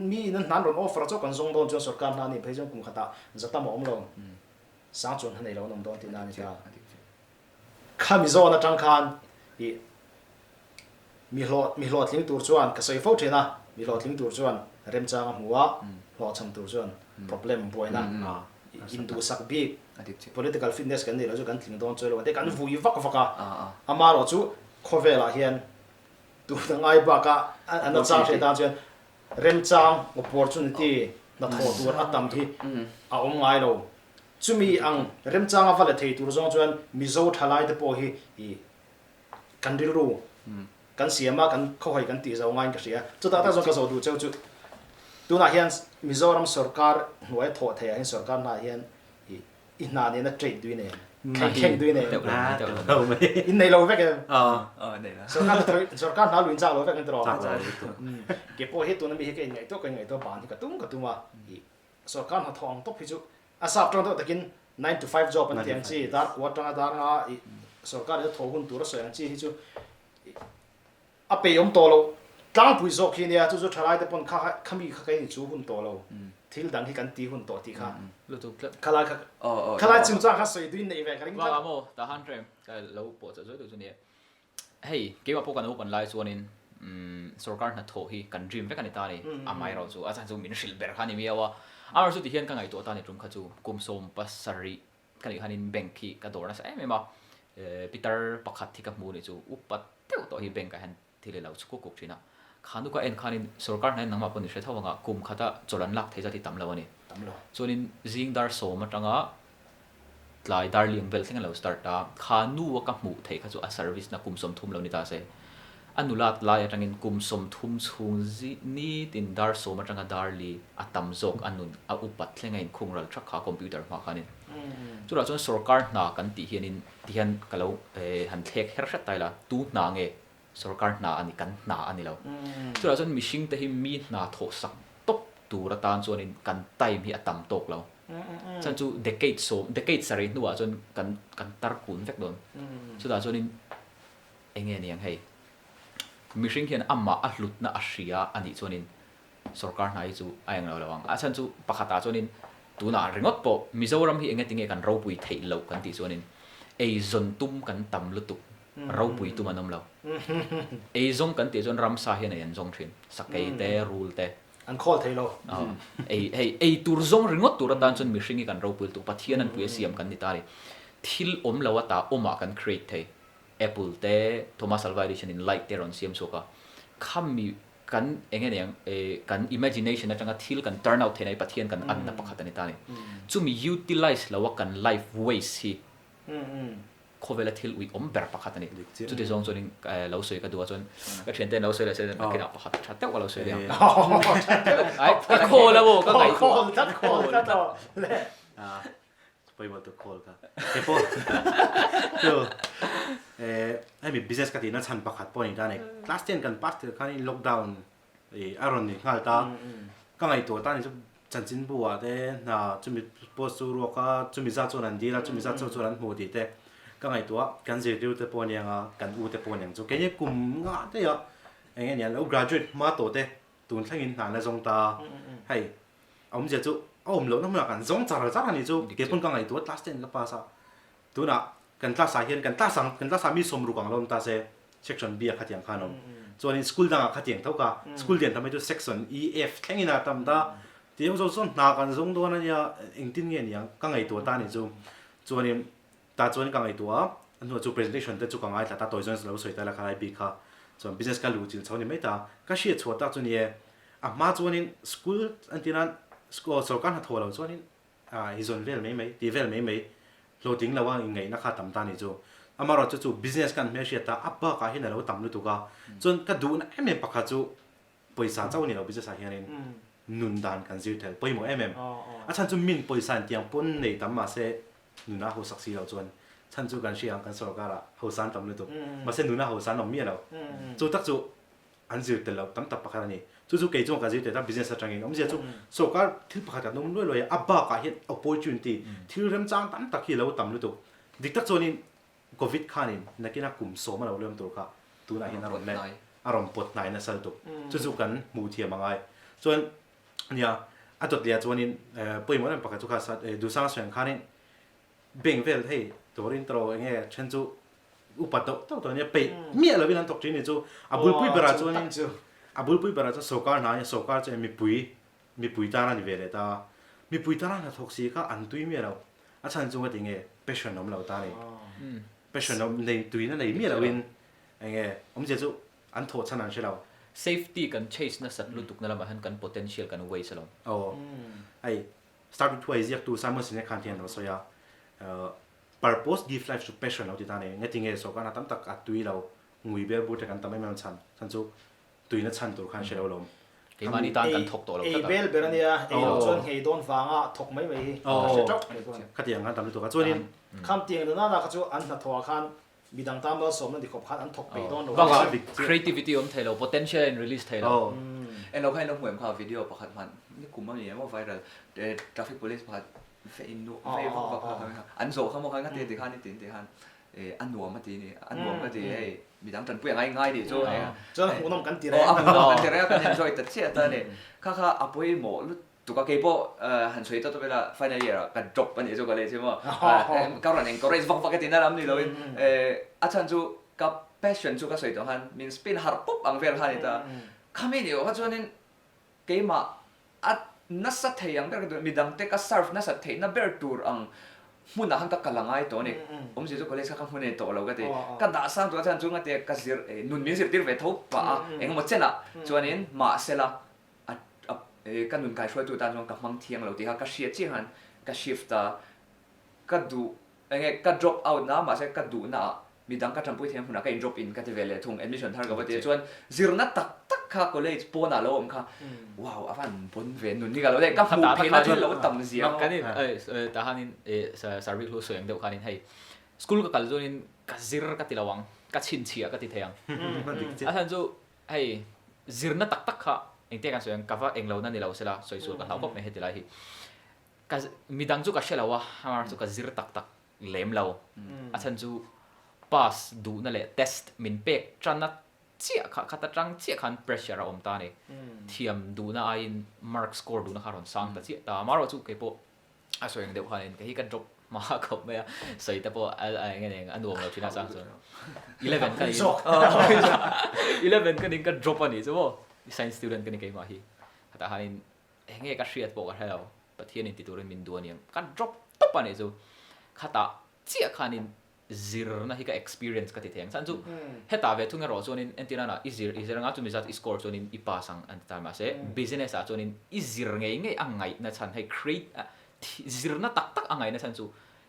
mi in an hna an rawn offer chauh kan zawng dawn chuan sorkar hna a nih phei chuan kum khatah za tam a awm lo, sang chuan hna nei lo an awm dawn tihna a ni ta. Khami zawn atang khan i mi hlawh mi hlawhtling tur chuan ka sawi fo thin a, mi hlawhtling tur chuan remchang a hmu a, hlawhchham tur chuan problem buaina induhsak bik political fitness kan neih loh chu kan tling dawn chuai lo te kan vui vak vak a, amaherawh chu khawvelah hian tuna ngai baka an a chang hreh tan chuan remchang opportunity hnathawh tur a tam hi a awm ngai lo. Chumi ang remchanga va la thei tur zawng chuan Mizo thalai te pawh hi i kan rilru kan siam a, kan khawhawi kan tih zo ngaiin ka hria. Chutah tak zawng ka zawh duh cheu chu tunah hian Mizoram sorkar hnuaia thawh theiah hian sorkar hnaah hian i i hna nena trade dui nei em? Kheih kheih dui nei em? In nei lo vek em? Sorkar hna sorkar hna luin chak lo vek em tiraw? Ke pawh hi tuna mi hi ka inngaihtuah ka inngaihtuah ban hi ka tum ka tum a, i sorkar hnathawh ang tawp hi chu a sap tawng deuh takin. Nine to five job an tih ang chi, dar kua atanga dar nga ih sorkar in a thawh hun tur a sawi ang chi hi chu a pei awm tawh lo tlangpui zawk hi nia, chu chu thalai te pawn kha khami kha kei ni chu hun tawh lo, thil dang hi kan ti hun tawh tih kha khalai kha khalai chungchang kha sawi duin neih ve ka ring tlat. Vang ah maw Tahan Rem ka lo pawh chawh zuai duh chu nia. Hei, keimah pawh kan open lai chuanin sorkar hnathawh hi kan dream vek a ni ta a ni, amaherawh chu a chhan chu min hrilh ber kha a ni miau a. Amaherawh chu tihian ka ngaihtuah ta a ni tum kha chu kum 70 ka nih khanin bank hi ka dawr nasa em em a, pitar pakhat hi ka hmu ni chu upa deuh tawh hi bank ah hian thil i lo chhuk kuk kuk thin a. Kha nu ka en khanin sorkar hnain nangmah pawh ni hre tho anga kum khata chawlh an lak thei zat hi tam lo a ni. Chuanin zing dar sawm atanga Tlai darling vel thleng a lo start a, kha nu a ka hmuh theih kha chu a service na kum 30 lo ni ta se. A nulat lai atangin kum 30 chhung zi nitin dar sawm atanga darli a tam zawk a nun a upat thleng a inkhung ral thak kha computer hma khanin. Chutah chuan sorkar hna kan tih hianin tihian ka lo han thlek her hret ta ila, tu hna nge sorkar hna a ni, kan hna a ni lo. Chutah chuan mihring te hi mi hna thawh sak tawp tur atan chuanin kan time hi a tam tawk lo. Chuan chu decade sawm, decade sarih hnuah chuan kan kan tar kun vek dawn. Chutah chuanin eng nge ni ang hei, mihring hian amah a hlutna a hria a nih chuanin sorkar hna hi chu a eng lo lo ang. A chhan chu pakhatah chuanin tunah ringawt pawh Mizoram hi eng nge tinge kan ropui theih loh kan tih chuanin eizawn tum kan tam lutuk, ropui tum an awm lo. Eizawng kan tih chuan ramsa hian ei an zawng thin, sakei te, rul te. An khawl thei lo. Ei hei ei tur zawng ringawt tur atan chuan mihring hi kan ropui lutuk, Pathian an pui a siam kan ni ta a ni. Thil awm lo ata awmah kan create thei. Apple te, Thomas Alva Edison in light te a rawn siam chhuak a. Khami kan eng nge niang kan imagination atanga thil kan turn out theihna hi Pathian kan anna pakhat a ni ta a ni. Chumi utilize lo a kan life waste hi khawvela thil ui awm ber pakhat a ni. Chuti zawng chuanin lo sawi ka duh a chuan ka thiante lo sawi leh se nakinah pakhat tha deuh ka lo sawi leh ang. Ai ka call a maw ka ngaihtuah. Call tlat call tlat aw le. Pawimawh tuk call ka. Kei pawh chu hemi business ka tihna chhan pakhat pawh a ni ta a ni. Class ten kan pass tir khanin lockdown a rawn ni nghal ta. Ka ngaihtuah ta ni chu chanchin bu ah te hna chumi post chu ruak a, chumi zat chuan an dil a, chumi zat chuan an hmu tih te ka ngaihtuah kan zirtir te pawh a nia ang a, kan u te pawh a ni ang chu. Keini kum nga daih a eng nge nia lo graduate hma tawh te tun thlengin hna an la zawng ta a, hei A awmzia chu a awm lohna hmunah kan zawng char char a nih chu. Kei pawn ka ngaihtuah class ten ka pass a. Tunah kan class ah hian kan class ang kan class ah mi 60 ang lo awm ta se section B ah khatiang khan a awm. Chuanin school dangah khatiang tho ka school lian tam hi chu section E F thlengin a tam ta. Tiang zawng chuan hna kan zawng dawn a nia engtin nge niang ka ngaihtuah ta a nih chu. Chuanin tah chuan ka ngaihtuah a, a hnuah chu presentation te chu ka ngaithla ta tawi zawng lo sawi ta la khalai bik kha. Chuan business ka luh chilh chho ni mai ta. Ka hriat chhuah tak chu ni e. A hma chuanin school an tih nan school sorkar hnathawh lo chuanin ah i zawn vel mai mai tih vel mai mai hlawhtling lo a ingaihna kha tam ta a ni chu. Amaherawhchu chu business kan hmelhriat ta a bakah hian a lo tam lutuk a. Chuan ka duhna em em pakhat chu pawisa chauh a ni lo business ah hianin nun dan kan zir tel pawimawh em em. A chhan chu min pawisa intiang pawn nei tam mahse nuna hausak si lo chuan chhan chu kan hria ang kan sorkar ah hausa an tam lutuk mahse nuna hausa an awm miah lo. Chu tak chu an zir tel loh tam tak pakhat a ni. Chu chu kei chuan ka zir tel ta business atangin awmzia chu sorkar thil pakhat kan awm luai luai a, a bakah hian opportunity thil remchang tam tak hi a lo tam lutuk. Dik tak chuanin Covid khanin nakina kum 10 a lo lem tur kha tunah hian a rawn leh a rawn pawt hnai nasa lutuk. Chu chu kan hmuh thiam a ngai. Chuan nia a dawt leh ah chuanin pawimawh em pakhat chu kha Dusanga sawi ang khanin Bank vel hei turin tawh enge then chu upa tawh tawh tawh ania peih miah lovin an thawk thin ni chu a bulpui berah chuanin a bulpui berah chuan sorkar hna ania sorkar chuan mipui mipui tan a ni ve leh ta mipui tana hna thawk si kha an tui miah lo a chhan chu nga tinge passion awm lo ta ni passion awm nei tuina nei miah lovin enge awmzia chu an thawh chhan an hre lo. Safety kan chase nasat lutuk na lamah hian kan potential kan waste alawm. Aw hei Start with Why ziaktu Simon Sinek khan hian a lo sawi a, Purpose give life to passion lo ti ta a ni. Ngatinge sawrkarna tam tak a tui lo, ngui bel bur te kan tam em em chhan, chhan chu tuina chhan tur khan hre lo lawm. Keimahni tan kan thawk tawh lo tlat a. Ei bel ber a nia, ei loh chuan nghei dawn vanga thawk mai mai hi ka hre teuh mai chuan. Khatiang khan tam lutuk a, chuanin. Kham tiang nuna na kha chu an hnathawh ah khan Midang tan malsawmna ni khawp khan an thawk peih dawn lo. Bakah creativity awm thei lo, potential a in release thei lo. En lo kha en lo hmu em kha video pakhat hman ni kum a ni emaw viral traffic police pakhat Ve in nu vei vak vak kha kha an zawh kha maw kha ngati ti khan i tin ti khan a nuam a ti ni a nuam ka ti hei midang tanpui a ngai ngai nih chu hei Chuan a hmuhnawm kan ti reng a hmuhnawm kan ti reng a kan enjoy ta chiah ta a ni kha kha a pawimawh lutuk a keipawh han sawi tawp tawp ila final year ah ka drop a nih chu ka lei chu maw ka rawn encourage vak vak a ti na lam ni lo in a chhan chu ka passion chu ka sawi tawh khan min spin harh pawp ang vel kha a ni ta khami ni awh kha chuanin Keimah a nasa thei ang ber ka duh, midangte ka serve nasat theihna ber tur ang hmunah khan ka kal a ngai tawh a ni. Awmzia chu college kha ka hmu nei tawh lo ka ti. Ka dah sang tur a chuan chu ngate ka zir nun min zirtir ve tho pah a, engemaw chenah chuanin mahsela a ka nun kaihruaitu tan chuan ka hmang thiang lo tih kha ka hriat chiah khan ka shift a, ka duh Enge ka drop out na mahse ka duhna ah midang ka tanpui thei ang hmunah ka in drop in ka ti ve leh thung admission thar ka va ti a chuan zirna tak tak kha college pawnah lo awm kha wow a van bon ve nun hi ka lo leh ka hmuh theihna thil lo tam zia maw. Kan in tah hianin Sarvik hlu sawi ang deuh khanin hei school ka kal chuanin ka zir ka ti lo ang ka chhinchhiah ka ti thei ang a chhan chu hei zirna tak tak kha engtiang kan sawi ang ka va englo na ni lo sela sawi sual ka hlau khawp mai heti lai hi. Ka midang chu ka hre lo a, amah chu ka zir tak tak lem lo. A chhan chu pass duhna leh test min pek tana chiah kha khat atang chiah khan pressure a awm ta a ni. Thiam duhna aiin mark score duhna kha a rawn sang ta chiah ta. Amaherawhchu kei pawh a sawi ang deuh khanin kei hi ka drop hma khawp mai a, sawi te pawh a eng nge a nuam lo thin a chang chuan eleven ka niin eleven ka niin ka drop a nih chu maw science student ka ni keimah hi. Khatah khanin Enge ka hriat pawh ka hre lo, Pathian in ti turin min duh aniang, ka drop tawp a nih chu. Khatah chiah khanin zirna hi ka experience ka ti thei ang. Chhan chu hetah ve thung erawh chuanin entir nana i zir i zir anga chumi zat i score chuanin i pass ang an ti ta mahse business ah chuanin i zir ngei ngei a ngaihna chhan hei create zirna tak tak a ngaihna chhan chu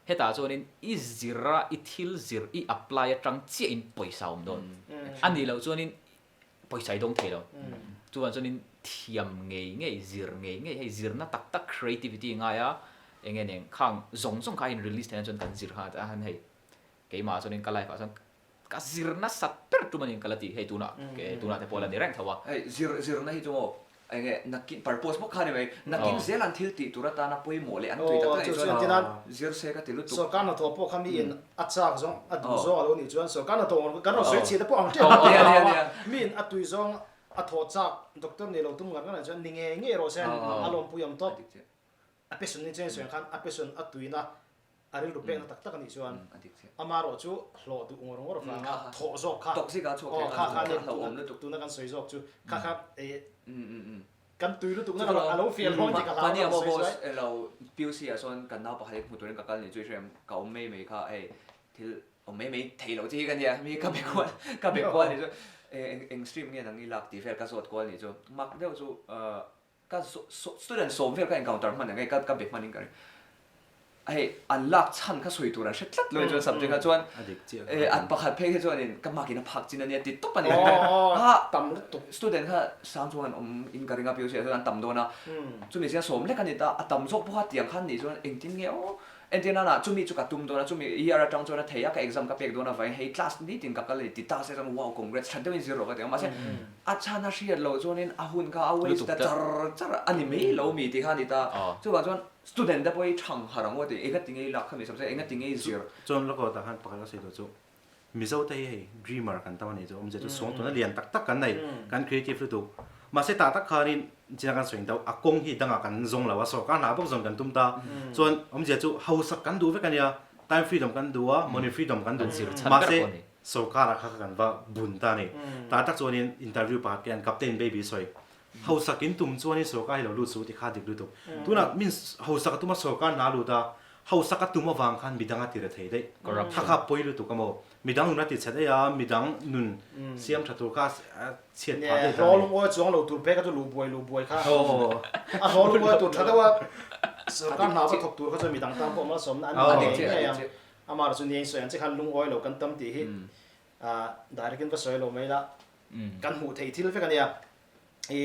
hetah chuanin i zir a i thil zir i apply atang chiahin pawisa a awm dawn. A nih loh chuanin pawisa i dawng thei lo. Chuvang chuanin thiam ngei ngei, zir ngei ngei, hei zirna tak tak creativity ngai a, eng nge nen khang zawng zawng kha a in release theihna chuan kan zir kha a han hei keimah chuanin ka life ah chuan ka zir nasat ber tum a ni ka la ti hei tunah tunah te pawh a la ni reng tho a. Hei zir zirna hi chu maw Eng nge nakin purpose bawk kha ni mai, nakin zel an thil tih tur atana pawimawh leh an tui tak tak anih chuan zir se ka ti lutuk. Sorkar hnathawh pawh kha miin a chak zawng a duh zawng a lo nih chuan sorkar hnathawh kan rawn sawi chhiah te pawh ang tep a miin a tui zawng a thawh chak doctor nih lo tum ngar ngar anih chuan ni ngei ngei rawh se a lawmpui ang tawp. A pesun ni chuan sawi ang khan a pesun a tuina a rilru pekna tak tak a nih chuan amaherawh chu hlawh duh ngawr ngawr vanga thawh zawk kha aw kha kha nia tuna kan sawi zawk chu kha kha kan tui lutuk na a lo fiah hlawm tih ka hlau a kan sawi zuai. Lo PUC ah sawn kan nau pakhat hi hmu turin ka kal nih chu i hria em ka awm mai mai kha hei thil awm mai mai thei lo chi hi ka nia mi ka be kual ka be kual nih chu eng stream nge nang i lak tih vel ka zawt kual nih chu mak deuh chu Ka student sawm vel ka encounter hman ang e, ka be hman in ka ring. Hei an lak chhan kha sawi tur an hre tlat lo chuan subject ah chuan an pakhat phei kha chuan in ka mark in a phak chin a nia ti tawp a ni. Tam lutuk. Student kha sang chuan an awm in ka ring a PUC ah chuan an tam dawn a. Chumi zia sawm lek a ni ta, a tam zawk pawh kha tiang khan nih chuan engtin nge aw Entir nana chumi chu ka tum dawn a, chumi year atang chuan a thei a, ka exam ka pek dawn avangin hei class nitin ka kal a ni ti ta se chuan wow congrats that deuhin zir rawh ka ti ang mahse a chhan a hriat loh chuanin a hun kha a waste ta char char a ni mai lo mi ti kha a ni ta. Chuvang chuan student te pawh hi thang harh ang u a ti, enga ti ngei lak kha mi subject enga ti ngei zir. Chuan lawk tah khan pakhat ka sawi duh chu Mizo te hi hei dreamer kan tam a nih chu awmzia chu suangtuna lian tak tak kan nei, kan creative lutuk. Mahse tah tak khanin china kan sawi deuh a kawng hi dangah kan zawng lo a, sorkar hna bawk zawn kan tum ta. Chuan awmzia chu hausak kan duh vek a nia, time freedom kan duh a, money freedom kan duh. Mahse sorkarah kha kha kan va bun ta a ni. Tah tak chuanin interview pakhat khian Captain Baby sawi, hausak in tum chuanin sorkar hi lo lut suh tih kha a dik lutuk. Tunah min hausak a tum a sorkar hna a lut a, Hausak a tum avang khan midang a ti re thei daih. Kha kha pawi lutuk a maw? Midang nun a ti chhe daih a, midang nun siam tha tur kha a chhiat phah daih ta a ni. Hlaw lungawi chuang lo tur phei kha chu luh buai luh buai kha a hlaw lungawi tur tha deuh a sorkar hna va thawk tur kha chuan midang tan pawh malsawmna an ni ngei ngei ang. Amah chu ni a insawi ang che khan lungawi lo kan tam tih hi direct in va sawi lo mai la kan hmuh theih thil vek a nia. I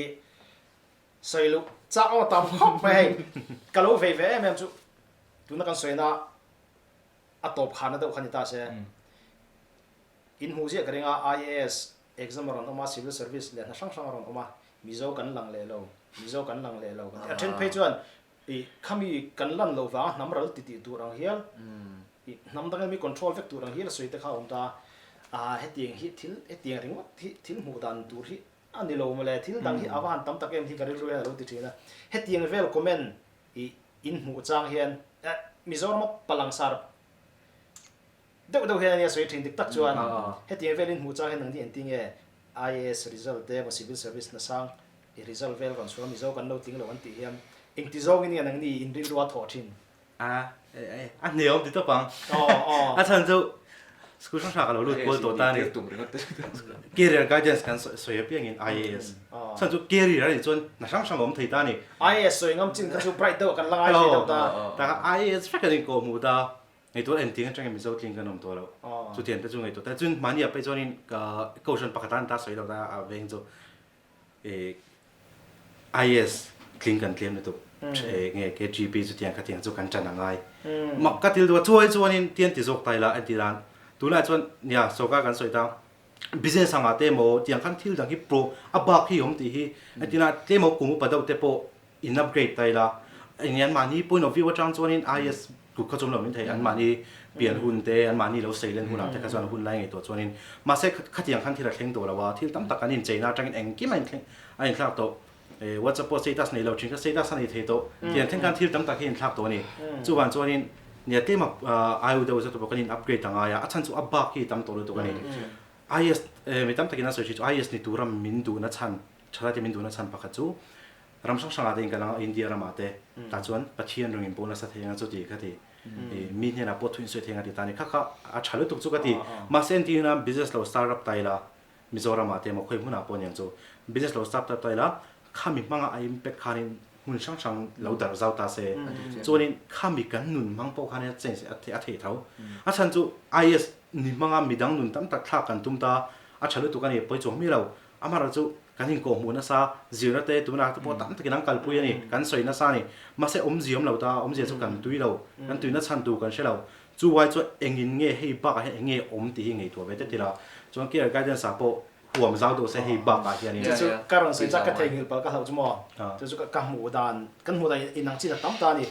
Sawi loh chak aw tam khawp mai hei. Ka lo vei ve em em chu tuna kan sawina a tawp khanna deuh kha ni ta se. In hmuh ziah ka ring a IAS exam a rawn awm a, civil service leh hna hrang hrang a rawn awm a, Mizo kan lang leh lo, Mizo kan lang leh lo kan ti. A then phei chuan I khami kan lan loh vanga hnam ral ti tih tur ang hial, i hnam dangin mi control vek tur ang hial a sawi te kha a awm ta a. Hetiang hi thil, hetiang ringawt hi thil hmuh dan tur hi a ni lo mawle, thil dang hi a va han tam tak em hi ka rilru hian a lo ti thin a. Hetiang vel comment i in hmuh chang hian Mizorama palangsar deuh deuh hian a nia sawi thin dik tak chuan hetiang vel in hmuh chang hian nangni engtin nge IAS result te emaw civil service hna sang i result vel rawn chhuah Mizo kan lo tling lo an tih hian engti zawngin nge nangni in rilru a thawh thin? A a hniam ti tawp ang. A chhan chu school hrang hrang ka lo lut kual tawh ta a ni. Career guidance kan sawi apiangin IAS. Chhan chu career a nih chuan hna hrang hrang a awm thei ta a ni. IAS sawi ngam chin kha chu bright deuh kan la ngai thei deuh ta. Taka IAS vek an inkawh hmuh ta. Ngaihtuah engtiang atangin Mizo tling kan awm tawh lo. Chutiang te chu ngaihtuah ta. Chuan mahni ah pawh chuanin ka kohhran pakhat ah an ta sawi lo ta a veng chu IAS tling kan tlem lutuk nge KGP chutiang khatiang chu kan tan a ngai. Mak ka til duh a chuai chuanin tian ti zawk ta ila en ti dan tunah chuan nia sorkar kan sawi ta business angah te emaw tiang khan thil dang hi pro a bak hi awm tih hi entirna tlem emaw kum upa deuh te pawh in upgrade ta ila eng an mahni point of view atang chuanin IAS kut kha chu awm lo min thei an mahni pian hun te an mahni lo sei len hunah te kha chuan hun lai ngei tawh chuanin mahse khatiang khan thil a thleng tawh lo a thil tam tak an incheina atangin engkim a inthleng a inthlak tawh WhatsApp pawh status nei lo thin kha status a nei thei tawh tiang thleng khan thil tam tak hi a inthlak tawh a ni chuvang chuanin nia tlema ai u deuh zawk te pawh kan in upgrade a ngai a a chhan chu a bak hi tam tawh lutuk a ni IAS mi tam takin an sawi thin chu IAS ni tura min duhna chhan thalai te min duhna chhan pakhat chu Ram hrang hrangah te in kal ang a, India ramah te tah chuan Pathian rawng in pawh nasa thei ang a chuti ka ti. Mi hnenah pawh thu in sawi thei ang a ti ta a ni. Kha kha a tha lutuk chu ka ti. Mahse entirna business lo start up ta ila Mizoramah te emaw khawi hmunah pawh aniang chu business lo start up ta ila khami hmanga a impact khanin hmun hrang hrang lo darh zau ta se. Chuanin khami kan nun hmang pawh khanin a change a theih tho. A chhan chu IAS ni hmanga midang nun tam tak thlak kan tum ta a tha lutuk a ni, pawi chuang mi lo. Amaherawhchu chu kan inkawh hmuh nasa, zirna te tunah te pawh tam takin an kalpui a ni, kan sawi nasa a ni. Mahse awmzia awm lo ta, awmzia chu kan tui lo, kan tuina chhan tur kan hre lo. Chu ai chuan engin nge hei bakah hian eng nge awm tih hi ngaihtuah ve tlat ila. Chuan Care Guidance ah pawh huam zau deuh se hei bakah hianin. Chu chu ka rawn sawi chak ka theihnghilh palh ka hlauh chu maw? Chu chu ka hmuh dan, kan hmuh dan inang chin a tam ta a ni.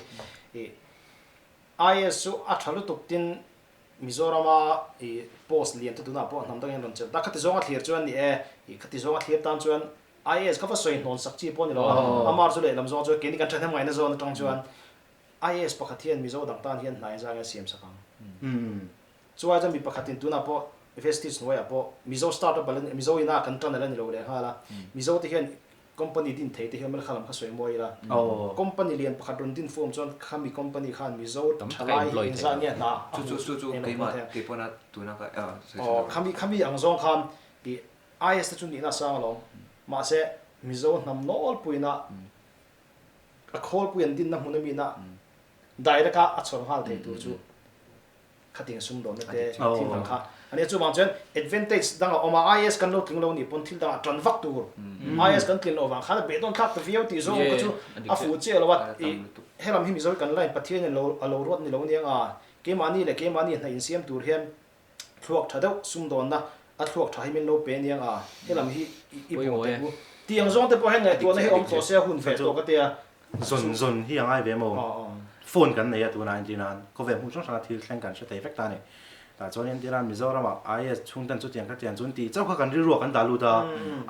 IAS chu a tha lutuk tin Mizorama i post lian te tunah pawh hnam dangin an rawn chelh ta. Khati zawnga thlir chuan ni e, i khati zawnga thlir tan chuan IAS kha va sawi hnawn sak chi pawh a ni lo a, amar chu lehlam zawng chuan keini kan thahnem ngaihna zawn atang chuan IAS pakhat hian Mizo dang tan hian hnai zang hian siam sak ang. Chuai chuan mi pakhatin tunah pawh Vestige hnuaiah pawh Mizo startup a la ni, Mizo ina kan tan a la ni lo lehnghal a, Mizo te hian Company din thei te hian mel kha lam kha sawi mawi ila. Company lian pakhat rawn din fuam chuan khami company khan Mizo thalai hi engzah nge hna a hmuh eng lo hmuh thei ang. Khami khami ang zawng khan i IS te chu nihna a sang alawm. Mahse Mizo hnam nawlpuina a khawlpui an dinna hmun amina direct a a chhawr nghal thei tur chu Khatiang sumdawnna te thil dang kha a nia. Chuvang chuan advantage dang a awm a, IAS kan lo tling lo nih pawn thil dangah tan vak tur. IAS kan tlin loh vang khan a beidawn thlak ta viau tih zawng kha chu a fuh chiah lo a. I helam hi Mizo kan line Pathian in a lo ruat ni lo aniang a, keimahni leh keimahni hna insiam tur hian thluak tha deuh sumdawnna a thluak tha hi min lo pe aniang a, helam hi i bawh teh u. Tiang zawng te pawh hian ngaihtuahna hi awm tawh se a hun ve tawh ka tia. Zawn zawn hi a ngai ve maw? Phone kan nei a tunah entir nan khawvel hmun hrang hranga thil thleng kan hre thei vek ta a ni. Tah chuan entir nan Mizoramah IAS chhungten chutiang kha tiang chu an tih chauh kha kan rilruah kan dah lut a,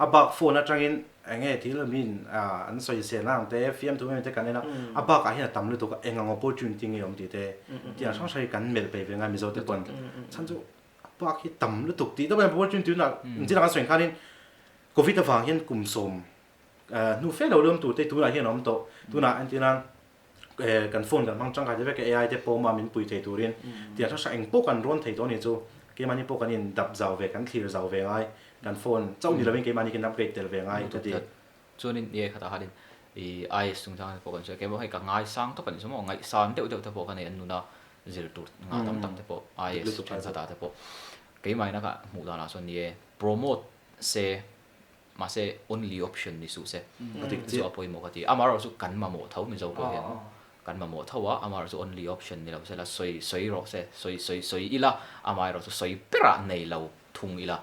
a bak phone atangin eng nge thil min an sawisel na ang te fiamthu em em te kan en a, a bakah hian a tam lutuk a eng ang opportunity nge awm tih te tiang hrang hrang hi kan melh peih ve ngai Mizo te pawn chhan chu a bak hi tam lutuk tih deuh a opportunity tunah engtin ang an sawi khanin Covid avang hian kum sawm Hnu fe lo lawm tur te tunah hian a awm tawh. Tunah entir nan kan phone kan hmang tangkai te vek a AI te pawh awm a min pui thei turin tiang hrang hrang eng pawh kan rawn thei tawh a ni chu. Keimahni pawh kan in dap zau ve kan thlir zau ve ngai. Kan phone chauh ni lovin keimahni kan upgrade tel ve ngai ka ti. Chuanin i khatah khanin i IS chungchang te pawh kan sawi a, keimah hi ka ngaisang tawp a ni chu maw, ngaihsan deuh deuh te pawh ka nei an nuna zir tur ngah tam tak te pawh IS thenkhatah te pawh keimahina ka hmuh danah chuan ni e promote se Mahse only option ni suh se. Chu a pawimawh ka ti. Amaherawh chu kan mamawh tho Mizo pawh hian kan mamawh tho a, amaherawh chu only option ni lo se la sawi sawi rawh se, sawi sawi sawi ila, amaherawh chu sawi berah nei lo thung ila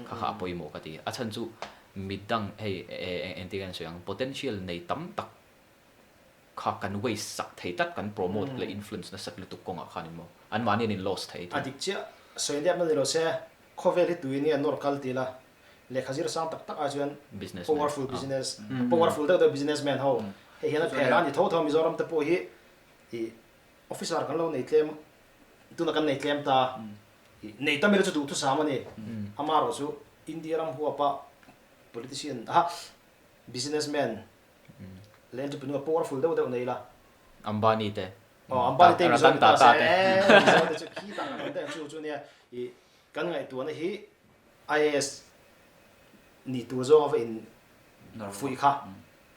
kha kha a pawimawh ka ti. A chhan chu midang hei engtin nge an sawi ang potential nei tam tak. kha kan waste sak thei tlat, kan promote leh influence nasat lutuk kawngah khanin maw anmahni an in lost thei A dik chiah, sawi nep na ni lo se, khawvel hi tuin nge nawr kal ti la, lehkha zir sang tak tak ai chuan powerful business, powerful deuh deuh businessman ho hei hian a phen a ni tho tho Mizoram te pawh hi ih officer kan lo nei tlem tuna kan nei tlem ta ih nei tam ila chu duhthusam a ni amaherawh chu India ram huapa politician aha businessman leh entrepreneur powerful deuh deuh nei ila. Ambani te. Aw Ambani te Mizo ni ta se Mizo te chu khi tak an awm daih ang chu chu nia ih kan ngaihtuahna hi IAS ni tur zawng a va in fuih kha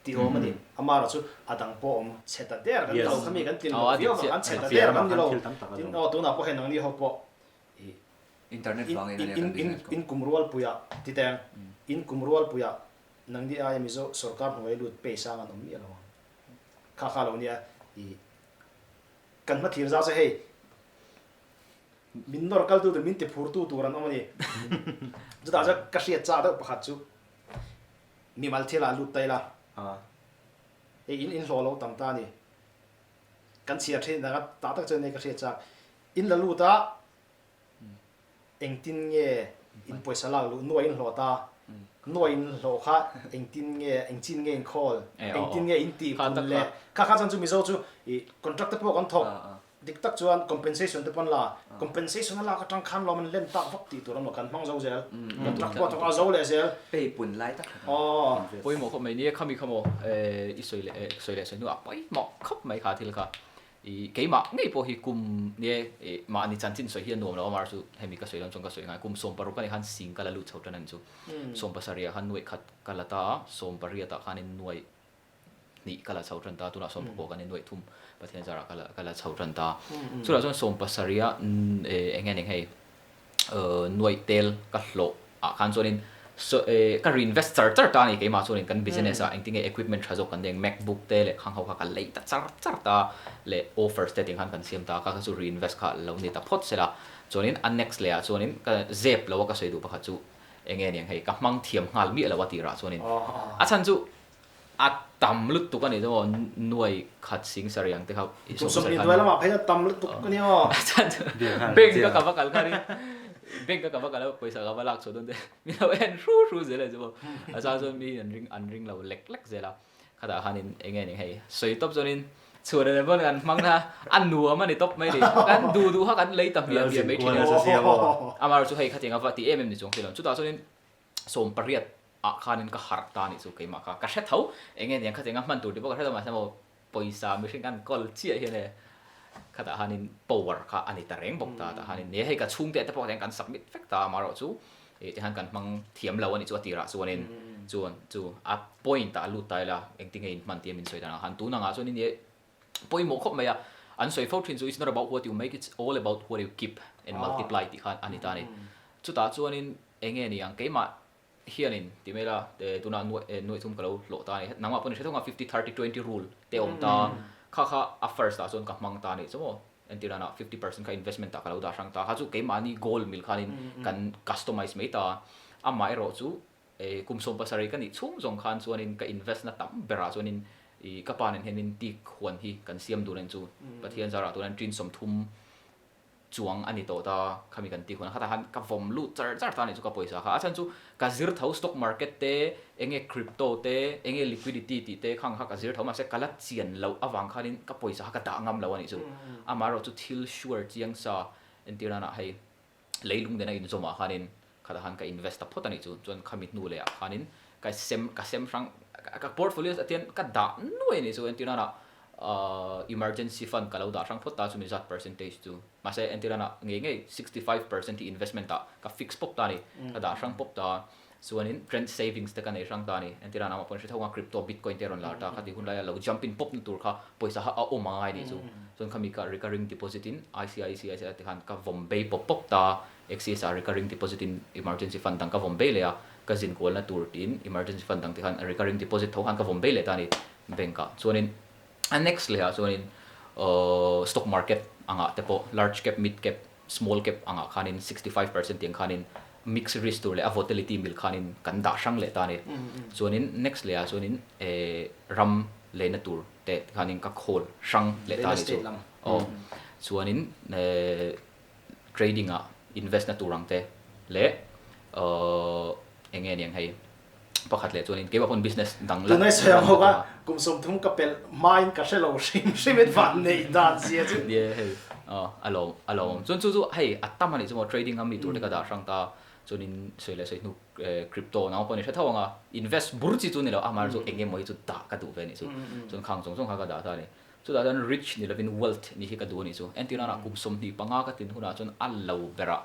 tih awm a ni. Amaherawh chu a dang pawh awm chhe ta der kan ni lo khami kan tlin lo viau vang an chhe ta der kan ni lo. Tin aw tunah pawh hei nangni ho pawh ih Internet vangin a nia kan business in kum rualpuiah ti teng in kum rualpuiah nangni aia Mizo sorkar hnuai lut pay sang an awm miah lo ang. Kha kha lo nia ih kan hmathlir zau che hei min nawr kaltu tur min ti phurtu tur an awm a ni. Chutah chuan ka hriat chak deuh pakhat chu mimal thil ah lut ta ila hei in inhlawh lo tam ta a ni. Kan chhiar thin dang a tah tak chuan hei ka hriat chak in la lut a Engtin nge in pawisa lak luh nuai in hlawh ta? Nuai in hlawh kha engtin nge, engchin nge in khawl? Engtin nge in tih phun le? Kha kha chuan chu Mizo chu i contract te pawh kan thawk dik tak chuan compensation te pawh an la. Compensation a lak atang khan lawm an len tak vak tih tur an awm, kan hmang zo zel. Contract pawh a thawk a zo leh zel. Pay pun lai tak kha kan invest. Pawimawh khawp mai nia, khami kha maw i sawi leh sawi leh sawi hnuah pawimawh khawp mai kha thil kha. I keimah ngei pawh hi kum nge i mahni chanchin sawi hi a nuam lo a mar chu hemi ka sawi dawn chuan ka sawi ngai kum 16 ka nih khan sing ka la lut chho tan a ni chu. 17 ah khan nuaih khat ka la ta a, 18 ah khanin nuaih hnih ka la chho tan ta a, tunah 19 khanin nuaih thum Pathian zarah ka la ka la chho tan ta a. Chutah chuan 17 ah eng nge ning hei nuaih tel ka hlawh ah khan chuanin ka reinvest char char ta a ni keimah chuanin kan business ah engtin nge equipment tha zawk kan nei ang macbook te leh khang ho kha ka lei ta char char ta leh offers te tiang khan kan siam ta a kha kha chu reinvest kha lo ni ta phawt sela chuanin a next leh ah chuanin ka zep lo a ka sawi duh pakhat chu eng nge niang hei ka hmang thiam nghal miah lo a tirah chuanin a chhan chu A tam lutuk a ni chu maw, nuai khat sing sarih ang te kha i sawm sarih khan. Kum 20 lamah phei chuan tam lutuk a ni aw. Bank a ka va kal khan in bank a ka va kal a pawisa ka va lak chhuah dawn te min lo en hru hru zel a ni chu maw. A chang chuan mi an ring an ring lo lek lek zel a, khatah khan in eng nge ni hei sawi tawp chuan in chhuan leh pawn kan hmang na a nuam a ni tawp mai ni, kan duh duh kha kan lei ta hmiah hmiah mai thin a. Amaherawhchu chu hei khatiang a va ti em em ni chuang si lo, chutah chuan in 18 ah khanin ka harh ta anih chu keimah kha ka hre tho eng nge niang khatiang a hman tur tih pawh ka hre tho mahse maw pawisa mihring an kawl chiah hian e khatah khanin power kha a ni ta reng bawk ta tah khanin nia hei ka chhungte te pawh kha kan submit vek ta amaherawh chu ih tikhan kan hmang thiam lo anih chu a tirah chuanin chuan chu a point ah a lut ta ila engtin nge in hman tih a min sawi dan ang khan tun angah chuan in pawimawh khawp mai a an sawi fo thin chu it's not about what you make it's all about what you keep and multiply tih khan a ni ta a ni chutah chuanin eng nge ni ang keimah hianin ti mai ila tunah nuaih nuaih thum ka lo hlawh ta a ni nangmah pawh ni hre thung a fifty thirty twenty rule te awm ta kha kha a first ah chuan ka hmang ta a nih chu maw entir danah 50% kha investment ah ka lo dah hrang ta kha chu keimahni goal mil khanin kan customize mai ta amah erawh chu kum 17 ka nih chhung zawng khan chuanin ka invest na tam berah chuanin ih ka pa nen hianin tik huan hi kan siam dun a ni chu Pathian zarah tunin tin 30 chuang a ni tawh ta khami kan tih hun a khatah khan ka vawm lut char char ta a nih chu ka pawisa kha a chhan chu ka zir tho stock market te enge crypto te enge liquidity tih te khang kha ka zir tho mahse ka la chian loh avang khanin ka pawisa kha ka dah ngam lo a nih chu amaherawh chu thil sure chiang sa entir nanah hei leilung nena inzawmah khanin khatah khan ka invest ta phawt a nih chu chuan khami hnu leh ah khanin ka sem ka sem hrang ka portfolio ah tian ka dah nuai a nih chu entir nanah ahh emergency fund ka lo dah hrang phawt ta chumi zat percentage chu mahse entir nanah ngei ngei 65% hi investment ah ka fix pawp ta a ni ka dah hrang pawp ta chuanin trend savings te ka nei hrang ta a ni entir nanah amah pawhin hre tho ang crypto bitcoin te a rawn lar ta khati hun laia lo jump in pawp na tur kha pawisa kha a awm angai a nih chu chuan khami ka recurring deposit in ICICI te khan ka vawm bei pawp pawp ta. Axis ah recurring deposit in emergency fund dang ka vawm bei leh a, ka zin kualna tur tiin emergency fund dang te khan recurring deposit tho khan ka vawm bei leh ta a ni bank ah. Chuanin a next leh ah chuanin stock market angah te pawh large cap, mid cap, small cap angah khanin 65% tiang khanin mix risk tur leh a volatility mil khanin kan dah hrang leh ta a ni. Chuanin next leh ah chuanin ram. leina tur te khanin ka khawl hrang leh ta a nih chu. Aw chuanin trading ah invest na tur ang te leh eng nge niang hei pakhat leh chuanin keimah pawn business dang la Tunai sawi ang ho kha kum 30 ka pelh hmain ka hre lo hrim hrim in van neih dan zia chu. Nia hei a lo a lo awm chuan chu chu hei a tam a nih chu maw trading a mi tur te ka dah hrang ta chuanin sawi leh sawi hnu crypto nang pawh ni hre tho ang a invest bur chi chu ni lo amaherawhchu eng emaw hi chu dah ka duh ve a nih chu chuan khang zawng zawng kha ka dah ta a ni. Chutah chuan rich ni lovin wealth ni hi ka duh a nih chu. Entirnana kum 25 ka tlin hunah chuan a lo berah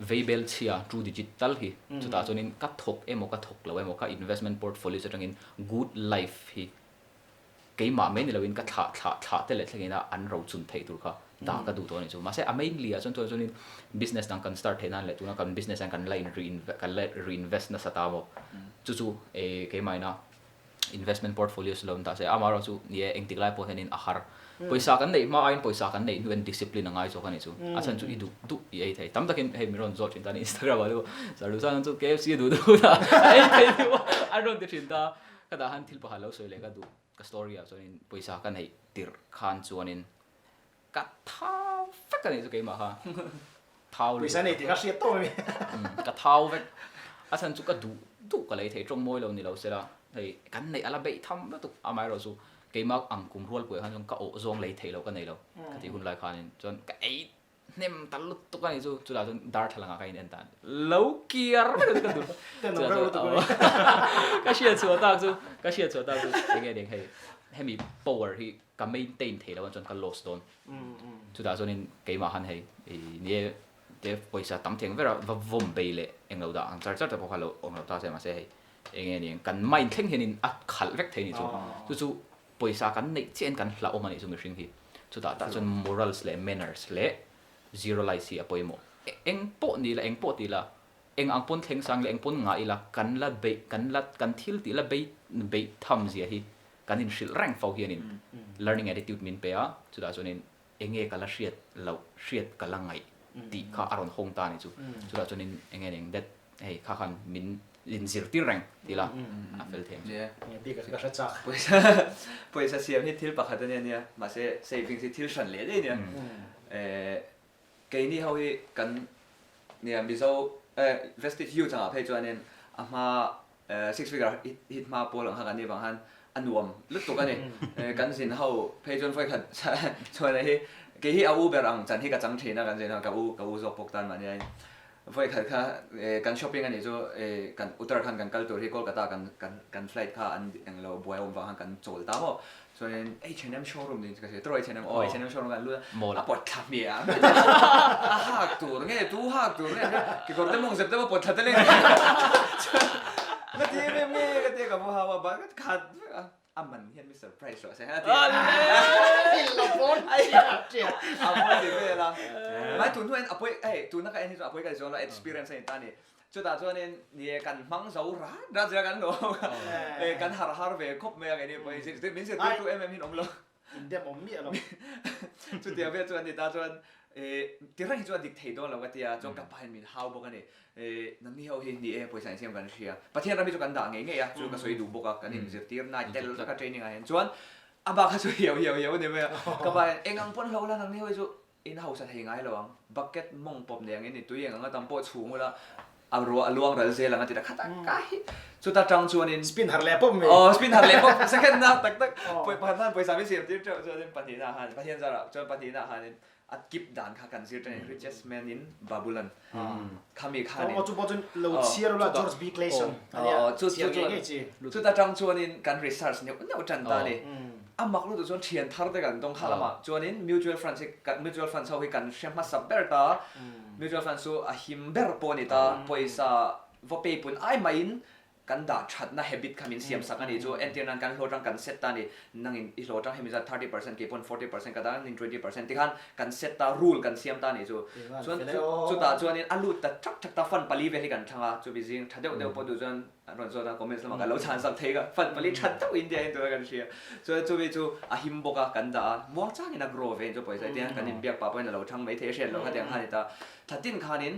veibel chhia two digit tal hi chutah chuanin ka thawk emaw ka thawk lo emaw ka investment portfolios atangin good life hi keimah mai ni lovin ka thlah thlah thlah te leh thlengin a an rochun theih tur kha dah ka duh tawh a nih chu. Mahse a mainly ah chuan tunah chuanin business dang kan start theih nan leh tuna kan business hian kan la in kan la reinvest nasa ta maw chu chu keimah ina investment portfolios lo an dah se amaherawh chu ni e engtik lai pawh hianin a har pawisa kan neih hma aiin pawisa kan neih hnuin discipline a ngai zawk a nih chu a chhan chu i duh duh i ei thei tam takin hei min rawn zawt thin ta a ni Instagram ah te pawh Sardusan chu KFC a duh duh ta a ei thei duh a an rawn ti thin ta ka dah han thil pakhat lo sawi leh ka duh ka story ah chuanin pawisa ka neih tirh khan chuanin ka thau vek a nih chu keimah kha thau pawisa nei tih ka hriat tawp ami ka thau vek a chhan chu ka duh duh ka lei thei tawng mawi lo ni lo sela hei kan neih ala beih tham lutuk amaherawh chu keimah ang kum rual puiah khan chuan ka awh zawng lei theih loh ka nei lo ka tih hun lai khanin chuan ka ei hnem ta lutuk a nih chu chutah chuan darthlalang ah ka in en ta lo kiar vek a ka duh ka hriat chhuah tak chu ka hriat chhuah tak chu enge eng hei hemi power hi ka maintain thei lo a chuan ka loss dawn chutah chuanin keimah han hei ni e te pawisa tam theng vera va vawm bei leh englo dah ang char char te pawh kha lo awm lo ta se mahse hei enge ni kan mind thleng hianin a khalh vek thei ni chu chu chu pawisa kan neih chiahin kan hlauhawm a nih chu mihring hi chutah tah chuan morals leh manners leh zero lies hi a pawimawh eng pawh ni la eng pawh ti la eng ang pawn thleng sang leh eng pawn ngah ila kan la beih kan la kan thil tih la bei beih tham zia hi kan inhrilh reng fo hianin learning attitude min pe a, chutah chuanin enge ka la hriat loh, hriat ka la ngaih tih kha a rawn hawng ta a ni chu. Chutah chuanin enge ning that hei kha khan min inzirtir reng ti la a fel thei ang chu. Enge bik a ka hre chak. Pawisa pawisa siam hi thil pakhat a nia nia, mahse savings hi thil hran leh daih a nia. Keini ho hi kan nia Mizo Vestige Youth angah phei chuanin a hma Six figure hit hma pawl ang kha kan nih vang khan a nuam lutuk a ni. Kan zin ho phei chuan vawi khat chuan hei hi kei hi a u ber ang chan hi ka chang thin a kan zin ho ka u ka u zawk pawk tan mahni ain vawi khat kha kan shopping a nih chu kan Uttarakhand kan kal tur hi Kolkata kan kan kan flight kha an englo buai awm vang khan kan chawl ta maw Chuanin H&M showroom niin ka hria, tawrh H&M aw H&M showroom kan lut a, a pawt thla hmiah a, a hak tur nge tu hak tur nge kekawr te mawng zep te pawh pawt thla te leng chuan ka ti em em nge ka ti a ka va hau a ban ka khat vek a, a man hian mi surprise rawh se a ti a, a pawi ti vel a, mai tun hnuaiin a pawi hei tuna ka en hi chuan a pawi ka ti zawng lo experience a ni ta a ni. Chutah chuanin ni e kan hmang zo rat rat zia kan lo e kan har har ve khawp mai a kei ni pawh hi min zirtirtu em em hi an awm lo. In dem awm miah lo. Chutiang vel chu an ni ta chuan e ti reng hi chu a dik thei dawn lo ka ti a chuan ka pa hian min hau bawk a ni. E nangni ho hi ni e pawisa insiam kan hria Pathian ram hi chu kan dah ngei ngei a chu ka sawi duh bawk a kan inzirtir nai tel vek a training ah hian chuan a bak kha chu hiau hiau hiau a ni mai a ka pa hian eng ang pawn hlo la nangni ho hi chu In hausa thei ngai lo ang, bucket mawng pawp nei angin i tui eng anga tam pawh chhung ula a ruah a luang ral zel ang a ti ta khat a ka hi chuta tang chuanin Spin har leh pawp mai. Aw spin har leh pawp second na tak tak pawi pakhat khan pawisa min siam tir teuh chuanin pahnihna ah khan Pathian zarah chuan pahnihna ah khanin a kip dan kha kan zir tan in richest man in Babylon khami khanin Aw chu pawh chuan lo chhiar ula George B Clason ania chhiar ngei ngei chi. Chuta tang chuanin kan research neuh neuh tan ta a ni. A mak lutuk chuan thian thar te kan dawng kha lamah chuanin mutual funds hi mutual funds ho hi kan hre hmasa ber ta, mutual funds chu a him ber pawh a ni ta, pawisa va pay pun ai maiin kan dah thatna habit kha min siam sak a nih chu, entir nan kan hlawh tang kan set ta a ni, nangin i hlawh tang hemi zat 30% kei pawn 40% ka dang nin 20% tikhan kan set ta rule kan siam ta a nih chu, chuan chutah chuanin a lut ta thak thak ta fund pali vel hi kan thlang a, chumi zing tha deuh deuh pawh duh chuan An rawn zawt a, comments lamah kan lo chhan sak thei ka, fan pali that deuh India hian tuna kan hria. Chuan chumi chu a him bawk a, kan dah a, muang changin a grow ve in chu pawisa tiang kan inbiak pah pawhin a lo thang mai thei a hriat loh kha tiang khan a ni ta. Thla tin khanin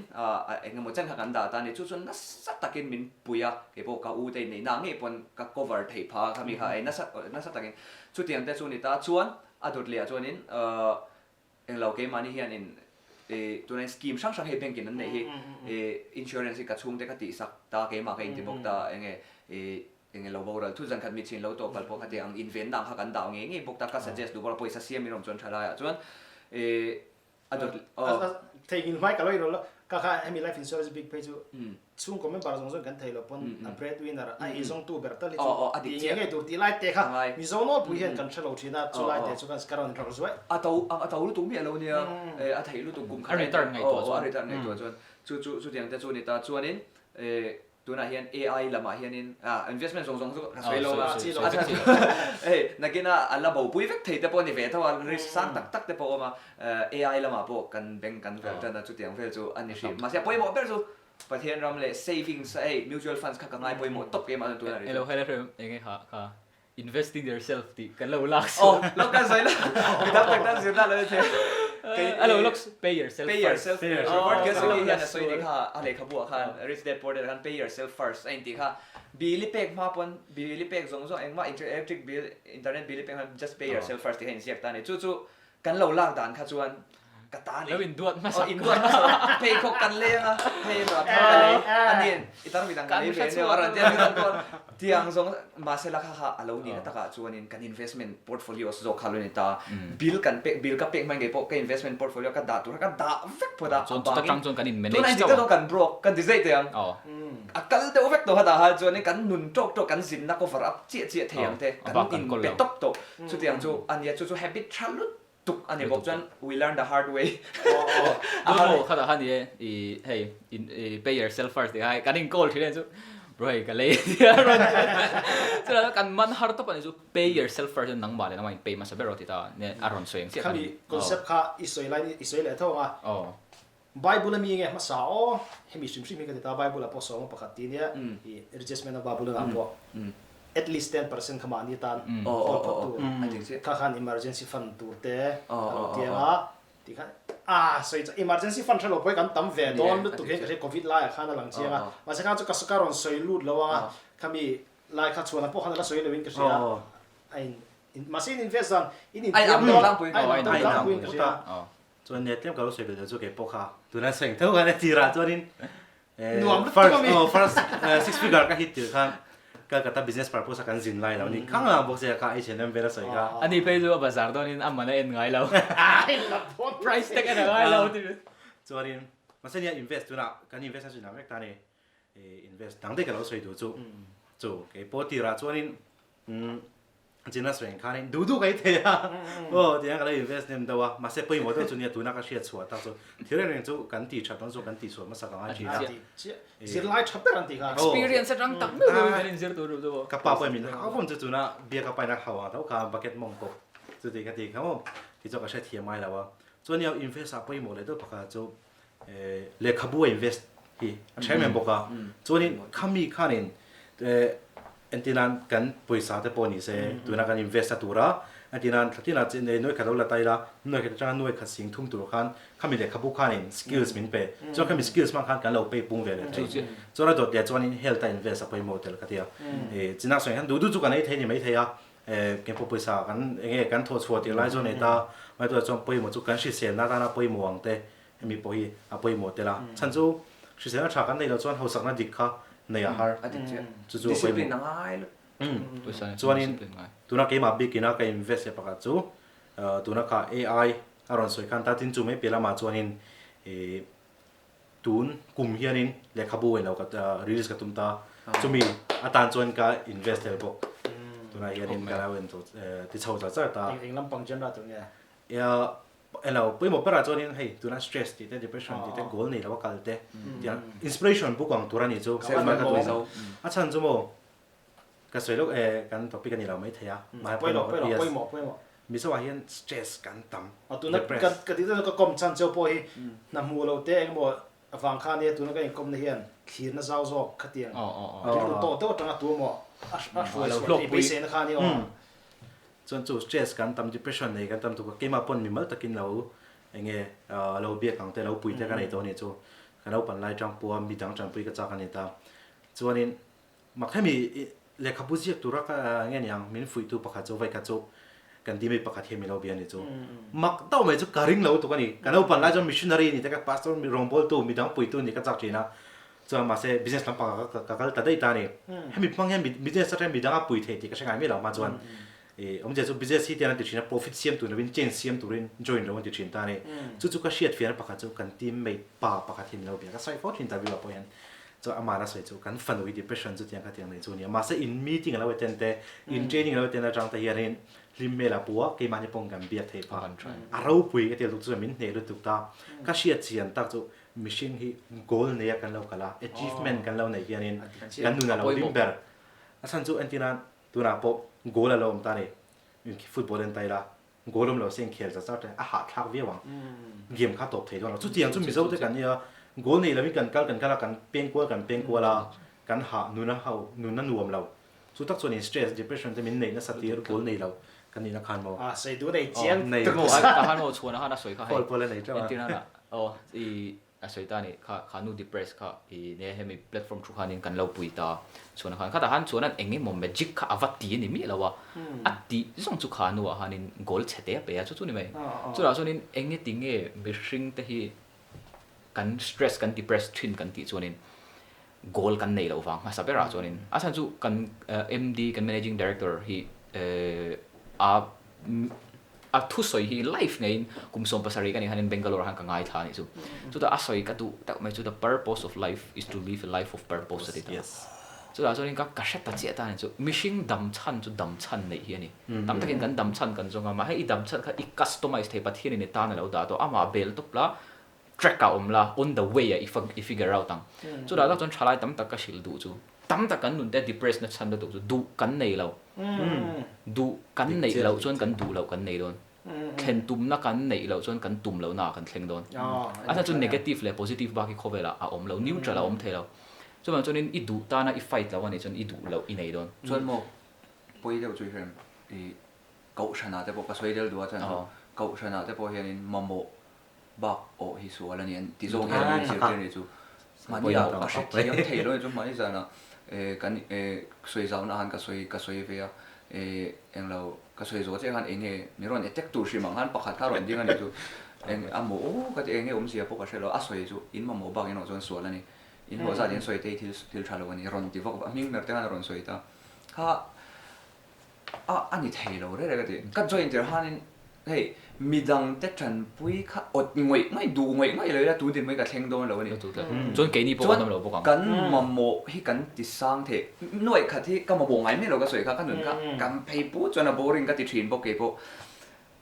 eng emaw chen kha kan dah ta a ni. Chu chuan nasa takin min pui a, kei pawh ka u te inneihna ah ngei pawn ka cover theih phah a khami kha ei nasa nasa takin. Chutiang te chu ni ta chuan a dawt leh ah chuanin englo keimahni hianin tunah scheme hrang hrang hei bank in an neih hi insurance hi ka chhungte ka tihsak ta keimah ka inti bawk ta enge enge lo boral thu zan khat mitchhin lo tawh kal pawh kha tiang ang invenna ang kha kan dah ngei ngei bawk ta ka suggest duh bawk a pawisa siam in awm chuan tha laiah chuan A dawt aw. Theihnghilh hmai ka lo inrawlh a, ka kha hemi life insurance bik phei chu chhungkaw member zawng zawng kan thei lo pawn a bread winner a ei zawngtu ber tal hi chu tih ngei ngei tur tih lai te kha Mizo nawlpui hian kan hre lo thin a, chu lai te chu ka rawn rawlh zuai. A to a to lutuk miah lo nia, a theih lutuk kum khat a return ngaihtuah chuan. A return ngaihtuah chuan chu chu chutiang te chu a ni ta chuanin Tunah hian AI lamah hianin investment zawng zawng chu ka sawi lo a, a chhan chu hei nakina a la bopui vek thei te pawh a ni ve tho a, risk sang tak tak te pawh a awm a, AI lamah pawh kan bank kan verh tan a chutiang vel chu a ni hrim. Mahse a pawimawh ber chu Pathian ram leh savings hei mutual funds kha ka ngai pawimawh tawp keimah chuan tunah rih chu. Elo helai hrem enge kha kha Investing yourself tih kan lo lak sawn. Oh, lo kan sawi la. Mi tam tak tan zirna lo ni thei. A lo lawk pay yourself first. Pay yourself first. Robert Kiyosaki hian a sawi nih kha a lehkhabu ah khan Rich Dad Poor Dad ah khan pay yourself first a intih kha. Bill i pek hma pawn bill i pek zawng zawng engmah electric bill, internet bill i pek hma just pay yourself first tih kha inziak ta a ni. Chu chu Kan lo lak dan kha chuan ka ta nei. Lo induat hmasa. Aw induat hmasa. Pheikhawk kan leng a, hei emaw a thar ka lei, a nin i tar midang ka lei ve aniau a rawn ti a, midang pawh tiang zawng mahse la kha kha a lo nihna takah chuanin kan investment portfolios zawk kha a lo ni ta. Bill kan pek, bill ka pek hmai ngei pawh ka investment portfolio ka dah tur kha ka dah vek phawt a, a bangin tunah hi dik tak kan broke kan ti zai teh ang. A kal deuh vek tawh kha dah ha chuanin kan nun tawk tawk kan zinna cover up chiah chiah thei ang te kan inpe tawp tawh. Chutiang chu a nia, chu chu habit tha lutuk a ni bawk chuan we learn the hard way. Duhmaw khatah khan i i hei i pay yourself first tih kha kan in call thin chu bro hei ka lei tia rawn chutah kan man har tawp a ni chu pay yourself first chu nangmah leh nangmah in pay hmasa ber rawh ti ta a rawn sawi ang chiah khan. Khami concept kha i sawi lai i sawi leh tho ang a. Bible a mi nge hmasa aw, hemi hrim hrim hi ka ti ta, Bible ah pawh sawma pakhat ti nia, i Richest Man of Babylon ah pawh at least 10% kha mahni tan hawl phawt tur, kha khan emergency fund tur te a lo ti ang a, ti khan a sawi chu emergency fund hrelo pawh hi kan tam ve dawn lutuk hian ka hria covid laiah khan a lang chiang a, mahse kha chu ka rawn sawi lut lo ang a, khami lai kha chhuanah pawh khan a la sawi lo in ka hria a in mahse in invest dan in intiam dawn a in ang tlangpuiin ka hria. Chuan nia tlem ka lo sawi ve deuh chu kei pawh kha tuna seng tho khan a tirah chuanin Nuam lutuk a mi. First six figure ka hit tir khan Calcutta business purpose a kan zin lai lo ni khang lang bawk sia kha H&M vel a sawi kha. Ani phei chu a bazar dawnin a man a en ngai lo. Price tag en a ngai lo ti. Chuanin mahse nia invest tunah kan invest na chu inang vek ta ni invest dang daih ka lo sawi duh chu chu kei pawh tirah chuanin China sawi khanin duh duh ka i thei a, aw tiang ka lo invest hnem deuh a, mahse pawimawh deuh chu nia tuna ka hriat chhuah tak chu thil reng reng chu kan tih that dawn chu kan tih chhuah hmasa ka ngai thin a. Zirlai tha ber an tih kha. Experience atang tak meuh meuhin kan inzir tur duh chu maw. Ka pa pawhin min hau vawm chu tuna biak a pain a hau ang tho kha bucket mawng kawp chu ti ka ti kha maw ti chu ka hrethiam ngai lo a, chuan nia invest ah pawimawh leh deuh pakhat chu lehkhabu a invest hi a tha em em bawk a, chuanin khami khanin entirnan kan pawisa te pawh ni se tuna kan invest a tura entirnan thla tinah che nei nuai khat lo la ta ila nuai khat atanga nuai khat sing thum tur khan khami lehkhabu khanin skills min pe chuan khami skills hmang khan kan lo pay pung ve leh thei chuan a dawt leh chuanin health a invest a pawimawh tel ka tia chinah sawi hian duh duh chu kan ei thei ni maithei a Eng pawh pawisa kan eng nge kan thawh chhuah tir lai chu a nei ta, mai tunah chuan pawimawh chu kan hriselna atana pawimawh ang te hemi pawh hi a pawimawh tel a, chhan chu hriselna tha kan neih loh chuan hausakna dik kha neih a har, chu chu a pawimawh. Chuanin tuna keimah bikina ka invest leh pakhat chu tuna kha AI a rawn sawi khan ta tin chu mai piah lamah chuanin ih Tun kum hianin lehkhabu englo ka release ka tum ta, chumi atan chuan ka invest tel bawk. Tunah hianin ka lo en ti chho char char ta. Eng lampang genre tur nge? Englo pawimawh berah chuanin hei tuna stress tih te depression tih te goal nei lo a kal te tiang inspiration book ang tur a nih chu. A chhan chu maw Ka sawi lawk e, kan topic a ni lo maithei a. Pawimawh, pawimawh, pawimawh. Mizo ah hian stress kan tam, Tuna depress. ka tih ka kawm chhan cheu pawh hi hna hmuh lo te engemaw avang kha ania tuna ka inkawmna hian thlirna zau zawk khatiang rilru tawh deuh atanga tu emaw a hruai chhuah theih beiseina kha ania aw. Chuan chu stress kan tam, depression nei kan tam tuk a, keimah pawn mimal takin lo. Enge lo biak ang te lo pui te ka nei tawh a nih chu. Ka naupan lai tang pawha midang tanpui ka chak a ni ta. Chuanin mak hemi lehkhabu ziak tura ka nge niang min fuihtu pakhat chu vaikhat chu kan teammate pakhat hian min lo bia a nih chu. Mak deuh mai chu ka ring lo tuk a ni. Ka naupan lai chuan missionary ni te ka pastor rawngbawltu midang puitu ni ka chak thin a. Chuan mahse business lampang ah ka kal ta daih ta a ni. Hemi hmang hian business atangin midang a pui thei tih ka hre ngai miah lo hma chuan I awmzia chu business hi tian an ti thin a, profit siam tur lovin change siam turin join lo an ti thin ta a ni. Chu chu ka hriat fiahna pakhat chu kan teammate pa pakhat hi ni lo bia ka sawi fo thin ta view ah pawh hian chuan amah na sawi chu kan fanu hi depression chu tiang kha tiang nei chu a ni a. Mahse in meeting a lo attend te, in training a lo attend atang te hianin hlim hmel a pu a, keimahni pawh kan biak theih phah. A ropui ka ti lutuk chu min hneh lutuk ta. Ka hriat chian tak chu mihring hi goal neia kan lo kal a, achievement kan lo neih hianin kan nun a lo hlim ber. A chhan chu entir nan Tunah pawh goal a lo awm ta a ni. Football en ta ila, goal awm lo se inkhel zat zat a hahthlak viau ang. Game kha tawp thei dawn lo. Chutiang chu Mizo te kan nia, goal nei lovin kan kal kan kal a, kan peng kual kan peng kual a, kan hah nun a ho, nun a nuam lo. Chu tak chuan in stress, depression te min neih nasa tir goal nei lo kan nihna khan maw. A sawi duh nei chiang tuk. Tahan maw chhuan a han a sawi kha hei. Call pawh la nei teuh a. Entirna ah aw i A sawi ta a ni, kha kha nu depress kha i ne hemi platform thu khanin kan lo pui ta chuan khan khatah khan chuan an eng emaw magic kha a va ti a ni miah lo a, a tih zawng chu kha nuah khanin goal chhe te a pe a chu chu ni mai. Chutah chuanin eng nge ti nge mihring te hi kan stress kan depress thin kan tih chuanin goal kan nei loh vang hmasa berah chuanin a chhan chu kan MD kan managing director hi a A thusawi hi live ngeiin kum 70 ka nih khanin Bangalore ah khan ka ngaithla a nih chu. Chutah a sawi ka duh deuh mai chu the purpose of life is to live a life of purpose a ti ta. Chutah chuanin ka ka hre ta chiah ta a nih chu. Mihring dam chhan chu dam chhan neih hi a ni. Tam takin kan dam chhan kan zawng a, mahse i dam chhan kha i customize thei Pathianin i tan a lo dah tawh, amah bel tawp la, track ah awm la, on the way ah i figure out ang. Chutah tak chuan thalai tam tak ka hrilh duh chu. Tam tak kan nun te depress na chhan lutuk chu duh kan nei lo. Duh kan neih loh chuan kan duh loh kan nei dawn. Thlen tumna kan neih loh chuan kan tum lohna ah kan thleng dawn. A chhan chu negative leh positive bak hi khawvelah a awm lo, neutral a awm thei lo. Chuvang chuanin i duh tana i fight loh anih chuan i duh loh i nei dawn. Chuan maw pawi deuh chu i hrem i kohhranah te pawh ka sawi del duh a chuan kohhranah te pawh hianin mamawh bak awh hi sual a ni an ti zawng hian min zirtir a nih chu. Mahni ah ka hrethiam thei lo a ni chu mahni zanah kan sawi zauhna khan ka sawi ka sawi ve a englo ka sawi zawh chiah khan eng nge min rawn attack tur hrim ang khan pakhat kha rawn ding a nih chu eng a maw aw ka ti eng nge awmzia pawh ka hre lo a sawi chu in mamawh bak in awh chuan sual a ni in hlawh zat in sawi te hi thil thil tha lo a ni rawn ti vak a hming ber te khan a rawn sawi ta kha A a ni thei lo reng reng a ti. Ka join tir khanin hei midang te tanpui kha awt ngawih ngawih duh ngawih ngawih lo ila tun dinhmun hi ka thleng dawn lo a ni. Chuan keini pawh kan awm lo bawk ang. Kan mamawh hi kan ti sang thei. Nuaih khat hi ka mamawh ngai miah lo ka sawi kha ka nun kha kan phei put chuan a boring ka ti thin bawk keipawh.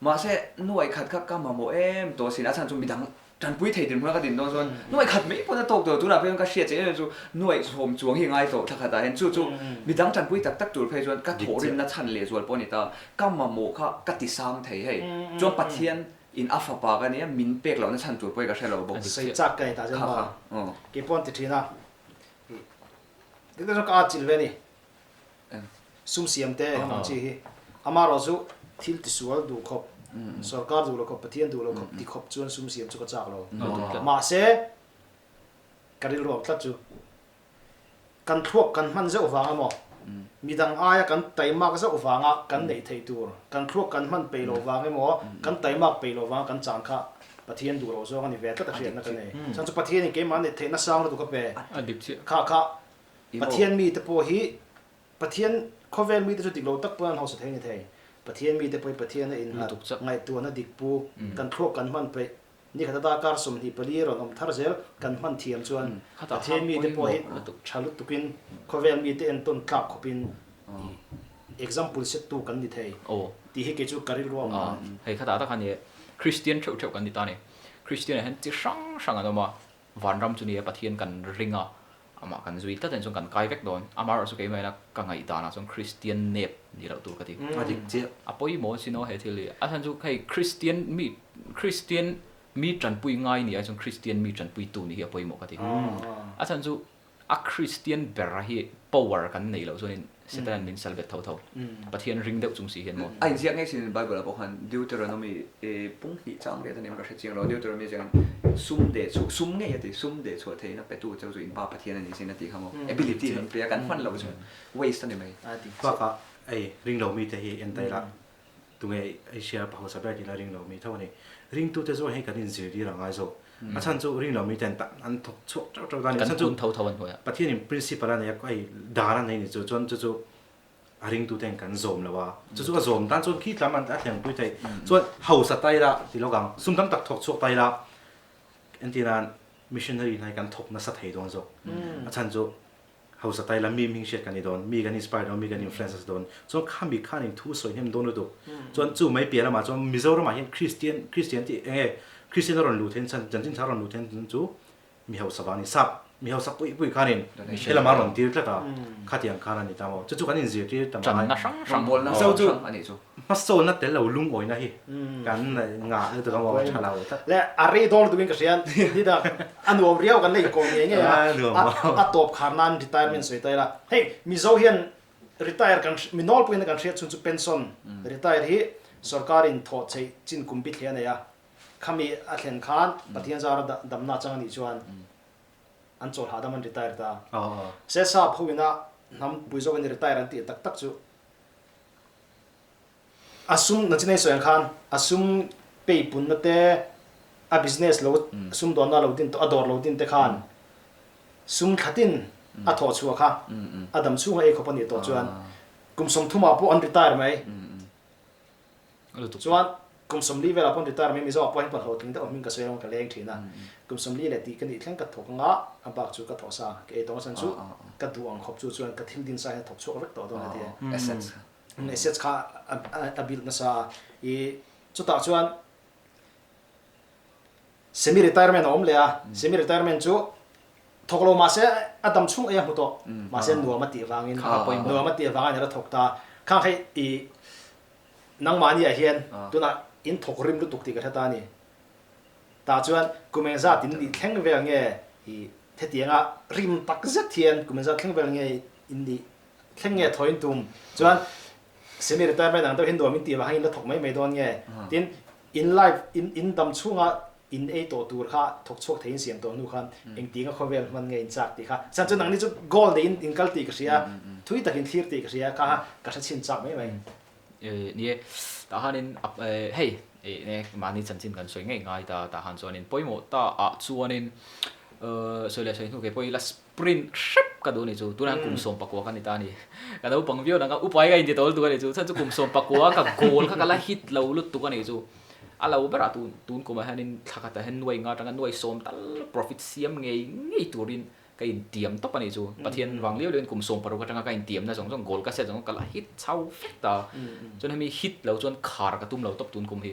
Mahse nuaih khat kha ka mamawh em tawh asin a chhan chu midang Tanpui thei dinhmuna ka din dawn chuan nuaih khat mai pawn a tawk tawh tunah phei chuan ka hriat che em em chu nuaih sawm chuang hi a ngai tawh thla khatah hian chu chu midang tanpui tak tak tur phei chuan ka thawhrimna chhan leh zual pawh a ni ta ka mamawh kha ka ti sang thei hei chuan Pathian in a fapa ka nia min pek lohna chhan tur pawh hi ka hre lo bawk Sawi chak ka ni ta chuan maw kei pawh an ti thin a dik tak chuan ka atchilh ve a ni Sum siam te eng ang chi hi amarawh chu thil tisual duh khawp, sorkar duh lo khawp, Pathian duh lo khawp ti khawp chuan sum siam chu ka chak lo. Mahse, ka rilru ang tlat chu kan thluak kan hman zeuh vang emaw, midang aia kan taimak zeuh vanga kan neih theih tur, kan thluak kan hman peih loh vang emaw, kan taimak peih loh vanga kan chan kha Pathian duh loh zawng a ni ve tlat a hriatna ka nei. Chuan chu Pathianin keimah neih theihna sang lutuk a pe. Kha kha Pathian mite pawh hi Pathian khawvel mite chu dik lo tak pawn an hausa thei a ni thei. Pathian mite pawh hi Pathian a innghat ngaihtuahna dik pu kan thluak kan hman peih ni khat a darkar 24 rawn awm thar zel kan hman thiam chuan Pathian mite pawh hi tha lutukin khawvel mite entawn tlak khawpin example set tu kan ni thei tih hi kei chu ka rilru a awm dan. Hei khatah tak a ni e. Kristian theuh theuh kan ni ta a ni. Kristian ah hian chi hrang hrang an awm a. Vanram chu ni e, Pathian kan ring a, amah kan zui tlat anih chuan kan kai vek dawn. Amaherawh chu keimah ina ka ngaihdan ah chuan Kristian nep ni loh tur ka ti. A dik chiah. A pawimawh sin aw he thil hi. A chhan chu hei Kristian mi Kristian mi tanpui ngai ni ai chuan Kristian mi tanpui tu nih hi a pawimawh ka ti. A chhan chu. A Kristian ber hi power kan neih loh chuanin Setanan min sal bet tho tho. Pathian ring deuh chung si hian maw. A inziak ngei sin Bible ah pawh khan Deuteronomy pung hnih chang riat a nia ka hre chiang lo. Deuteronomy ziak in sum deh chhuah, sum ngei a ti, sum deh chhuah theihna petu cheu chu in Pa Pathian a ni sin a tih kha maw. Ability min pe a, kan hman loh chuan waste a ni mai. Bakah ei ring lo mite hi entai lah Tunge Asia hausa ber tih la ring lo mi tho a ni. Ringtute zawk hi kan inzirtir a ngai zawk. A chhan chu ring lo miten tan an thawk chhuak teuh teuh ta a ni. A chhan chu Pathianin principle a nei a, hei dan a nei ni chu chuan chu chu a ringtuten kan zawm lo a. Chu chu a zawm tan chuan khi tlam a thlengpui theih. Chuan hausa ta ila ti lawk ang, sum tam tak thawk chhuak ta ila entirnan missionary hna hi kan thawk nasa thei dawn zawk. A chhan chu Hausa tai lam mi hming hriat kan ni dawn, mi kan inspire dawn, mi kan influence nasa dawn. Chuan khami khanin thu sawi hnem dawn lutuk. Chuan chu mai piah lamah chuan Mizoramah hian Kristian, Kristian tih eng nge, Kristian a rawn luh theih chhan, chanchin thar a rawn luh theih chhan chu mi hausa vang a ni. Sap mi hausa pui pui khanin helam a rawn tir tlat a, khatiang khan a ni ta maw. Chu chu kan inzirtir ta mai. Channa hrang hrang. Mizo chu Hmasawnna tel lo lungawina hi kan ngah lutuk a maw tha lo tlat. Le a rei dawn lutuk in ka hria ni dak a nuam riau kan la inkawm ngei ngei a a tawp khar nan retirement sawi ta ila hei Mizo hian retire kan mi nawlpui in kan hriat chhun chu pension retire hi sorkar in thawh chheih chin kum bi thli a nei a khami a thlen khan Pathian zara damna chang a nih chuan an chawl hahdam an retire ta se sap ho ina hnam pui zawk in retire an tih tak tak chu A sum na chinei sawi ang khan a sum pay punna te, a business lo sumdawnna lo din tawh, a dawr lo din te khan sum thlatin a thawh chhuah kha a dam chhunga ei khawp a nih tawh chuan kum 30 ah pawh an retire mai. Chuan kum 40 velah pawh an retire mai, Mizo ah pawh hian hlawhtling deuh hming ka sawi lo ka leng thin a. Kum 40 leh tih ka nih thleng ka thawk anga a bak chu ka thawh sa ka ei tawng a chhan chu ka duh ang khawp chu chuan ka thil din sa hian a thawk chhuak vek tawh dawn a ti. Assets kha a build nasa a, i chutah chuan semi retirement a awm leh a, semi retirement chu thawk lo mahse a dam chhung ei a hmu tawh, mahse nuam a tih vangin nuam a tih vangin a thawk ta, khang hei i nangmahni ah hian tunah in thawk rim lutuk tih ka hre ta a ni. Tah chuan kum engzat in nih thleng vel nge i hetianga rim tak zet hian kum engzat thleng vel nge in nih thleng nge thaw in tum chuan semi retirement ang deuh hi nuam in tih vang in la thawk mai mai dawn nge tin in life in in dam chhunga in ei tawh tur kha thawk chhuak thei in siam tawh hnu khan engtinga khawvel hman nge in chak tih kha chuan chu nangni chu goal nei in in kal tih ka hria thui tak in thlir tih ka hria kha ka hre chhin chak mai mai. Ni e, tah hianin hei mahni chanchin kan sawi ngei ngai ta, tah han chuanin pawimawh ta ah chuanin sawi leh sawi hnu kei pawh ila sprint hrep ka duh a ni chu, tunah hian kum 19 ka ni ta a ni, ka naupang viau nang a upai ka inti tawl tuk a ni chu, chhan chu kum 19 ka goal kha ka la hit lo lutuk a ni chu, a lo berah tun tun kumah hianin thla khatah hian nuai nga atanga nuai sawm tal profit siam ngei ngei turin Ka intiam tawp a nih chu. Pathian vang liau liauin kum 16 atanga ka intiamna zawng zawng goal ka set zawng zawng ka la hit chho vek ta. Chuan hemi hit lo chuan khar ka tum lo tawp tun kum hi.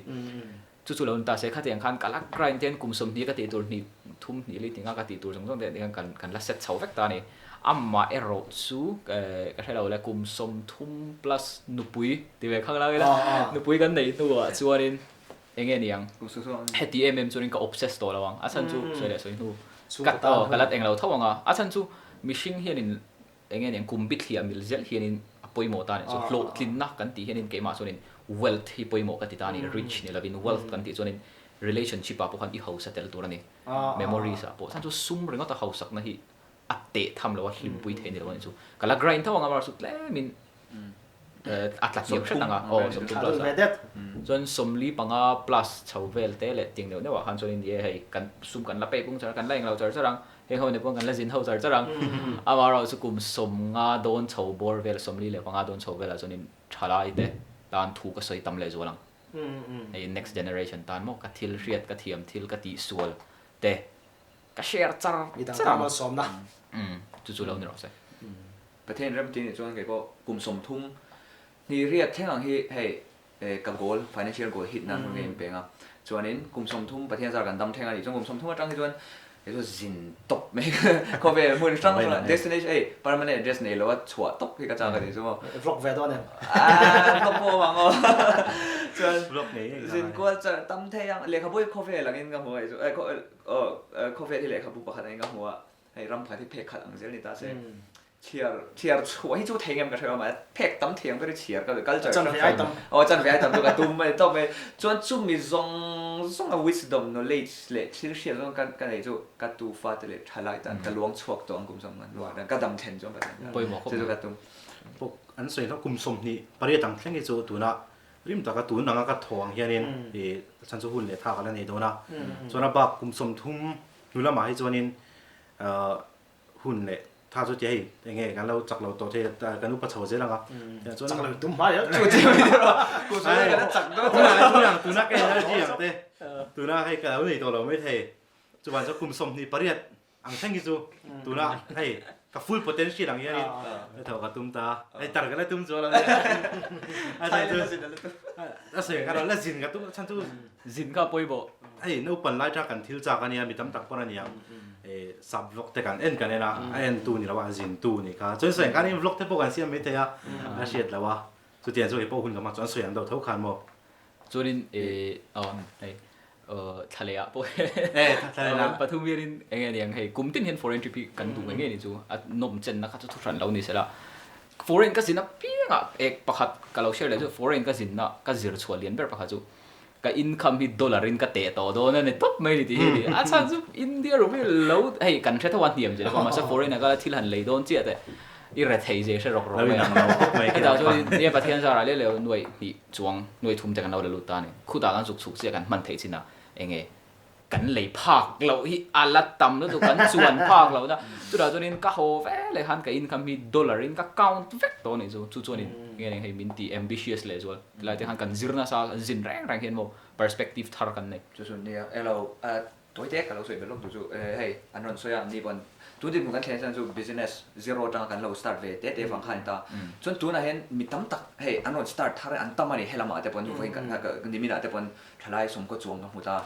Chu chu lo ni ta se khatiang khan ka la grind hian kum 20 ka tih tur hnih thum hnih li hnih nga ka tih tur zawng zawng te khan kan kan la set chho vek ta a ni. Amah erawh chu ka hre lo le kum 30 plus nupui ti ve khang lang ila nupui kan neih hnuah chuanin Eng nge ni ang? Heti em em chuanin ka obsess tawh lo ang. A chhan chu sawi leh sawi hnu ka aw ka lat eng lo tho ang a. A chhan chu mihring hianin eng nge ni ang kum bithliah mil zel hianin a pawimawh ta a nih chu. Hlawhtlinna kan tih hianin keimah chuanin wealth hi pawimawh ka ti ta a ni. Rich ni lovin wealth kan tih chuanin relationship ah pawh khan i hausa tel tur a ni. Memories ah pawh. A chhan chu sum ringawta hausakna hi a teh tham lo a, hlimpui thei ni lo a nih chu. Ka la grind tho ang a, amaherawhchu tlemin a tla hniam hret ang a, aw 30 plus a. Chuan 45 plus chho vel te leh ting neuh neuh ah khan chuan ni e hei kan sum kan la pek pung char a, kan la englo char char ang, heng ho nen pawh kan la zin ho char char ang. Amaherawhchu kum 50 dawn chho bawr vel, 45 dawn chho velah chuanin thalai te tan thu ka sawi tam leh zual ang. Hei next generation tan maw ka thil hriat, ka thiam thil, ka tihsual te Ka share char Mi dang tan malsawmna. Umm chu chu lo ni rawh se. Pathian rem ti nih chuan kei pawh kum 30 hnih riat thleng ang hi hei ka goal financial goal hit nan ka inpeng a chuanin kum 30 Pathian zar kan dam thleng a nih chuan kum 30 atang hi chuan kei chu zin tawp mai khawvel hmun hrang hrang destination hei permanent address nei lo a chhuah tawp hi ka chak a nih chu maw. Vlog ve dawn em? Aaa vlog pawh awm ang aw chuan zin kual char tam thei ang lehkhabu hi khawvel angin ka hmu a nih chu. Aw, khawvel hi lehkhabu pakhat angin ka hmu a. Hei ram pakhat hi phek khat ang zel ni ta se. Chhiar chhiar chhuah hi chu thei ngem ka hre lo mahse phek tam thei ang ber hi chhiar ka culture Chan ve ai tam. Aw chan ve ai tam chu ka tum mai tawp mai. Chuan chumi zawng zawng a wisdom, knowledge leh thil hriat zawng ka ka neih chu ka tu fate leh thalai tan ka luang chhuak tawh ang kum sawm ngan luah ka dam thlen chuan ka tan Pawimawh khawp chu chu ka tum. Pawh an sawi hlauh kum 28 ang thleng hi chu tunah rim taka tun anga ka thaw ang hianin ih chan chu hun leh thak a la nei dawn a. Chuan a bak kum 30 hnu lamah hi chuanin ahh hun leh tha chu tia hei eng nge kan lo chak lo tawh thei a kan upa chho zel ang a chuan chak lo tum hma zel chu chu mi ro ku chu kan chak do tuna tuna ka energy ang te tuna hei ka lo nei tawh lo mai thei chuvan chu kum 28 ang thleng hi chu tuna hei ka full potential ang hianin ka tho ka tum ta hei tar ka la tum chuan a chhan chu a sawi ka la zin ka tum a chhan chu zin kha pawimawh Hei naupan lai tang kan thil chak ania mi tam tak pawn ania eh sap vlog te kan en kan en a a en tu ni lo a a zin tu ni kha chuan sawi ang khan in vlog te pawh kan siam mai thei a a hriat lo a chutiang chu keipawh hun ka hmang chuan sawi ang deuh tho khan maw. Chuanin eh aw hei thla leh ah pawh eh thla leh ah pathum hianin eng nge niang hei kum tin hian foreign trip hi kan duh ngei ngei ni chu a nawm chenna kha chu thu hran lo ni sela foreign ka zin apiangah ek pakhat ka lo share leh chu foreign ka zinna ka zir chhuah lian ber pakhat chu Ka income hi dollar in ka teh tawh dawn a ni tawp mai ni tih hi a ni. A chhan chu India rupee lo hei kan hre tho a hniam zel pawh mahse foreign a kal a thil han lei dawn chiah teh i re thei zeh hre rawk rawk mai a. Hetah chuan India Pathian zarah leh leh nuaih hnih chuang nuaih thum te kan lo la lut ta a ni. Khutah kan zuk chhuk chiah kan hman theih chin a enge kan lei phak loh hi a la tam lutuk kan chuan phak loh na chutah chuanin ka haw ve leh khan ka income hi dollar in ka count vek tawh a nih chu chu chuanin nge eng hei min ti ambitious leh zual tilai te khan kan zir nasa kan zin reng reng hian maw perspective thar kan nei. Chu chu nia elo tawi te ka lo sawi belh lawk duh chu hei an rawn sawi a ni pawn tun dinhmun kan thlen chuan chu business zero atanga kan lo start ve te te vang khan a ni ta chuan tunah hian mi tam tak hei an rawn start thar an tam a ni helamah te pawn vawiin niminah te pawn Thalai sawmkaw chuang ka hmu ta.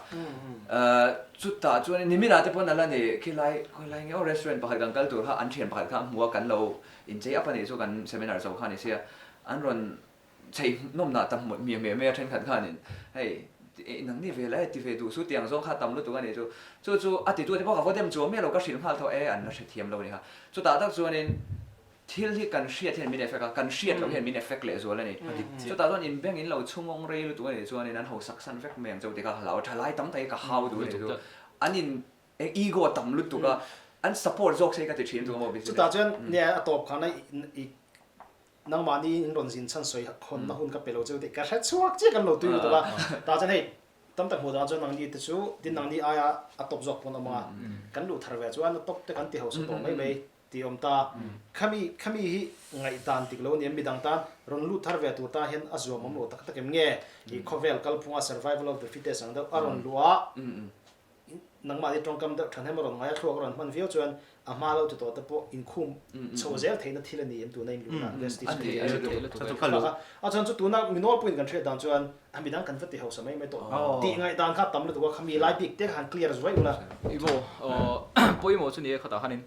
Chutah chuan niminah te pawn a la ni khilai khawilai nge aw restaurant pakhat kan kal tur kha an thian pakhat kha a hmu a kan lo inchei up a nih chu kan seminar zo kha a ni sia an rawn chei nawmnah ta hmuh miah miah mai a thenkhat khanin hei nangni ve la e ti ve duh su tiang zawng kha tam lutuk a nih chu chu chu a titu te pawh ka vaw dem chuang miah lo ka hrilh nghal tho e an la hrethiam lo a ni kha chutah tak chuanin Thil hi kan hriat hian min effect a, kan hriat loh hian min effect leh zual a ni. Chutah chuan in bank in lo chhungawng rei lutuk a nih chuanin an hausak san vek mai ang chauh tih kha ka hlau a, thalai tam tak hi ka hau duh a nih chu. An in ego a tam lutuk a, an support zawk se ka ti thin chu maw business. Chutah chuan nia a tawp khan a i nangmahni in rawn zin chhan sawi hawnna hun ka pe lo cheu tih ka hre chhuak chiah kan lo tui lutuk a, tah chuan hei tam tak hmuh dan chuan nangni te chu tin nangni aia a tawp zawk pawn a awm a, kan luh thar ve chuan a tawp te kan ti hausa tawh mai mai. Tih awm ta. Khami khami hi ngaihdan dik lo a ni em? Midang tan rawn lut thar ve tur tan hian a zuam awm lo tak tak em nge? I khawvel kalphunga survival of the fittest ang deuh a rawn luh a, nangmahni tawngkam deuh thahnem a rawn ngai a, thluak a rawn hman viau chuan a hma lo ti tawh te pawh inkhum chho zel theihna thil a ni em tuna in luhna Vestige a chuan chu tuna mi nawlpuiin kan hriat dan chuan a midang kan va ti hausa mai mai tawh tih ngaihdan kha a tam lutuk a, khami lai bik te kha han clear zuai ula. Imaw pawimawh chu ni e khatah khanin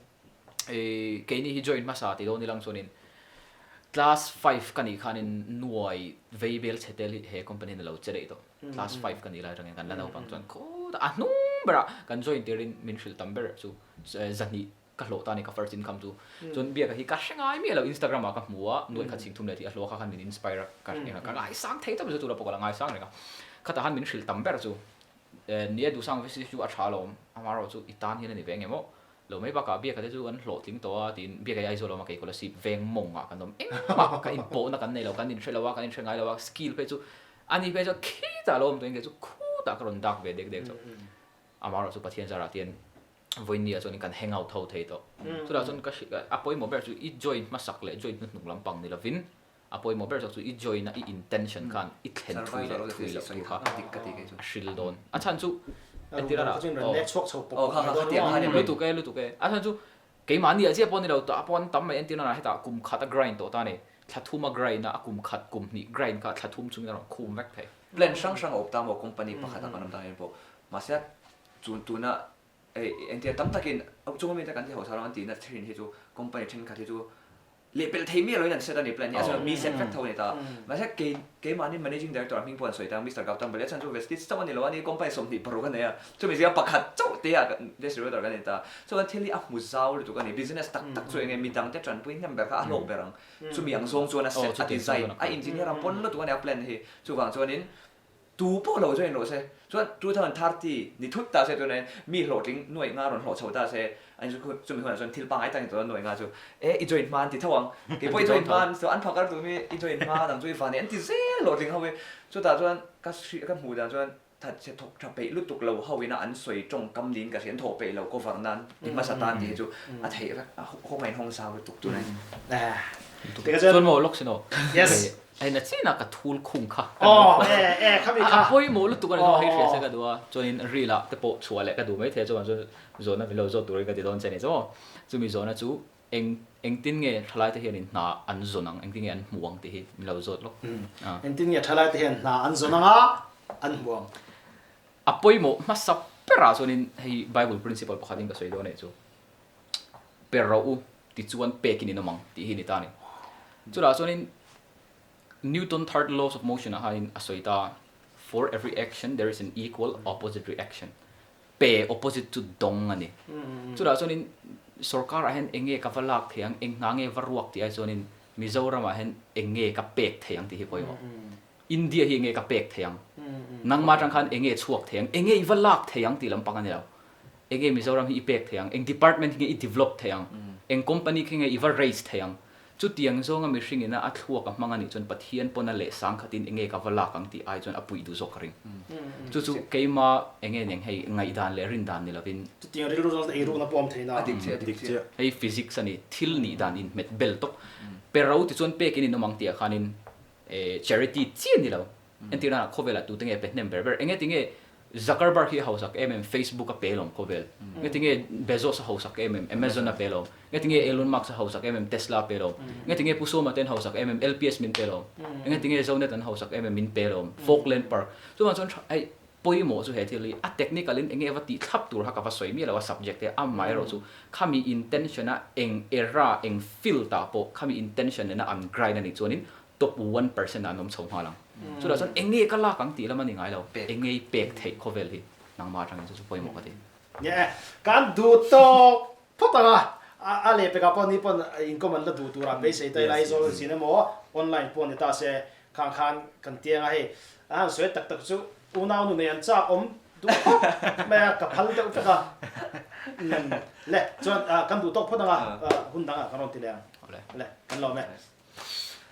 Keini hi join hmasa ti dawn ilang chuanin class five ka nih khanin nuai vei bel chhe tel hi he company in a lo che daih tawh. Class five ka nih lai atangin kan la naupang chuan khawtah a hnung berah kan join tirin min hrilh tam ber chu zahnih ka hlawh ta a ni ka first income chu. Chuan biaka hi ka hre ngai miah lo Instagram ah ka hmu a nuai khat chhing thum leh tih a hlawh kha khan min inspire a ka ka ngaisang thei tawp chu tura pawh ka la ngaisang reng a. Khatah khan min hrilh tam ber chu nia duhsang ve si chu a tha alawm amaherawhchu chu i tan hian a ni ve eng emaw Lo mai bakah biaka te chu an hlawhtling tawh a tiin biaka hi Aizawl a awm a kei Kolasib veng mawng ah kan awm engmah kan inpawhna kan nei lo kan inhre lo a kan inhre ngai lo a skill phei chu ani phei chuan khitah a lo awm tawh in kei chu khutah ka rawn dak ve dek dek chauh amaherawh chu Pathian zarah tian vawiin ah chuan kan hang out ho thei tawh chutah chuan ka a pawimawh ber chu i join hmasak leh join hnuhnung lampang ni lovin a pawimawh ber zawk chu i join a i intention khan i thlen thui leh thui loh tur kha a hril dawn. A chhan chu entir a rah aw lutuk e lutuk e a chhan chu keimahni ah chiah pawh ni lo tah pawh an tam mai entir a hetah kum khat a grind tawh ta a ni thla thum a grind a a kum khat kum hnih grind kha thla thum chungin a rawn khum vek thei. Plan hrang hrang a awp ta maw company pakhat ah kan awm ta hian pawh mahse chu tuna entir tam takin chung ami te kan ti hausa lo an tihna thin hi chu company thenkhat hi chu. Lehpelh thei miah loin an set a ni plan hi a chuan mi set vek tho a ni ta. Mahse kei keimahni managing director a hming pawh an sawi ta Mister Gautam Balia chuan chu Vestige chauh a ni lo a ni company 26 a nei a chumi zinga pakhat chauh te ah distributor kan ni ta. Chuan thil hi a hmu zau lutuk a ni business tak tak chu enge midang te tanpui hnem ber kha a hlawk ber ang chumi ang zawng chuan a set a design a engineer a pawn lutuk a ni a plan hi chuvang chuanin Tu pawh lo join rawh se. Chuan 2030 ni thut ta se tunah hian mi hlawhtling nuaih nga rawn hlawh chho ta se, an chu chumi hunah chuan thil pangngai tak ni tawh nuaih nga chu e i join hma an ti tho ang. Kei pawh i join hma an ti tho an phakar tur mi i join hma nang chu i van e an ti zel hlawhtling ho hi. Chutah chuan ka hri ka hmuh dan chuan thatchhe thawk tha peih lutuk lo ho ina an sawi tawngkam niin ka hria an thawh peih lo cover nan ti hmasa tan tih hi chu a theih vek a hawng a inhawng zau lutuk tunah hian. Chuan maw lawk sin aw. Yes. Hei na chin a ka thul khung kha ka lo khaw a. A pawimawh lutuk a ni chuan hei hria se ka duh a, chuanin reel ah te pawh chhuah leh ka duh maithei a chuan chuan zawhna min lo zawt turin ka ti dawn che ni chu maw. Chumi zawhna chu eng engtin nge thalai te hianin hna an zawn ang, engtin nge an hmuh ang tih hi min lo zawt lawk. Engtin nge thalai te hian hna an zawn ang a, an hmuh ang. A pawimawh hmasa berah chuanin hei Bible principle pakhatin ka sawi dawn a nih chu. Per rawh u tichuan pekin in awm ang tih hi ni ta a ni. Chutah chuanin Newton third laws of motion ah khanin a sawi ta for every action there is an equal opposite reaction pe opposite chu dawng a ni. Chutah chuanin sorkar ah hian eng nge ka va lak thei ang, eng hna nge va ruak tih ai chuanin Mizoram ah hian eng nge ka pek thei ang tih hi pawimawh. India hi eng nge ka pek thei ang, nangmah atang khan eng nge chhuak thei ang, eng nge i va lak thei ang tih lampang a ni lo. Enge Mizoram hi i pek thei ang, eng department hi nge i develop thei ang, eng company khi nge i va raise thei ang. Chutiang zawnga mihring ina a thluak a hmang a nih chuan Pathian pawn a leh sang khatin enge ka va lak ang tih ai chuan a puih duh zawk ka ring. Chu chu keima enge neng hei ngaihdan leh rindan ni lovin. Chutiang rilru zawng ei rukna pawh awm theihna. A dik chiah, a dik chiah. Hei physics a ni, thil nih dan inhmet bel tawp. Pero tichuan pekin in awm ang tih ah khanin charity chiah ni lo. Entirna khawvelah tute nge pe hnem ber ber? Enge tinge Zuckerberg hi a hausak em em Facebook a pe lawm khawvel? Nge tinge Bezos a hausak em em Amazon a pe lawm? Nge tinge Elon Musk a hausak em em Tesla a pe lawm? Nge tinge Pu Sawma te an hausak em em LPS min pe lawm? Enge tinge Zonet an hausak em em min pe lawm? Falkland Park. Chuvang chuan hei pawimawh chu he thil hi a technical in enge va tih thlap tur kha ka va sawi miah lo a subject te amaherawh chu khami intention a eng era eng field ah pawh khami intention nena an grind a nih chuanin top 1% ah an awm chho nghal ang. Chutah chuan eng nge ka lak ang tih lam a ni ngai lo, eng nge i pek theih khawvel hi nangmah atangin chu chu pawimawh ka ti. Nge kan duh tawk phawt ang a, a lehpekah pawh ni pawn inkhawm an la duh turah beisei ta ila Aizawl zin emaw online pawh ni ta se khang khan kan tiang a hei a han sawi tak tak chu unau nu nei an chak awm duh khawp mai a ka phal deuh vek a le chuan kan duh tawk phawt ang a hun dangah kan rawn ti leh ang le kan lawm e.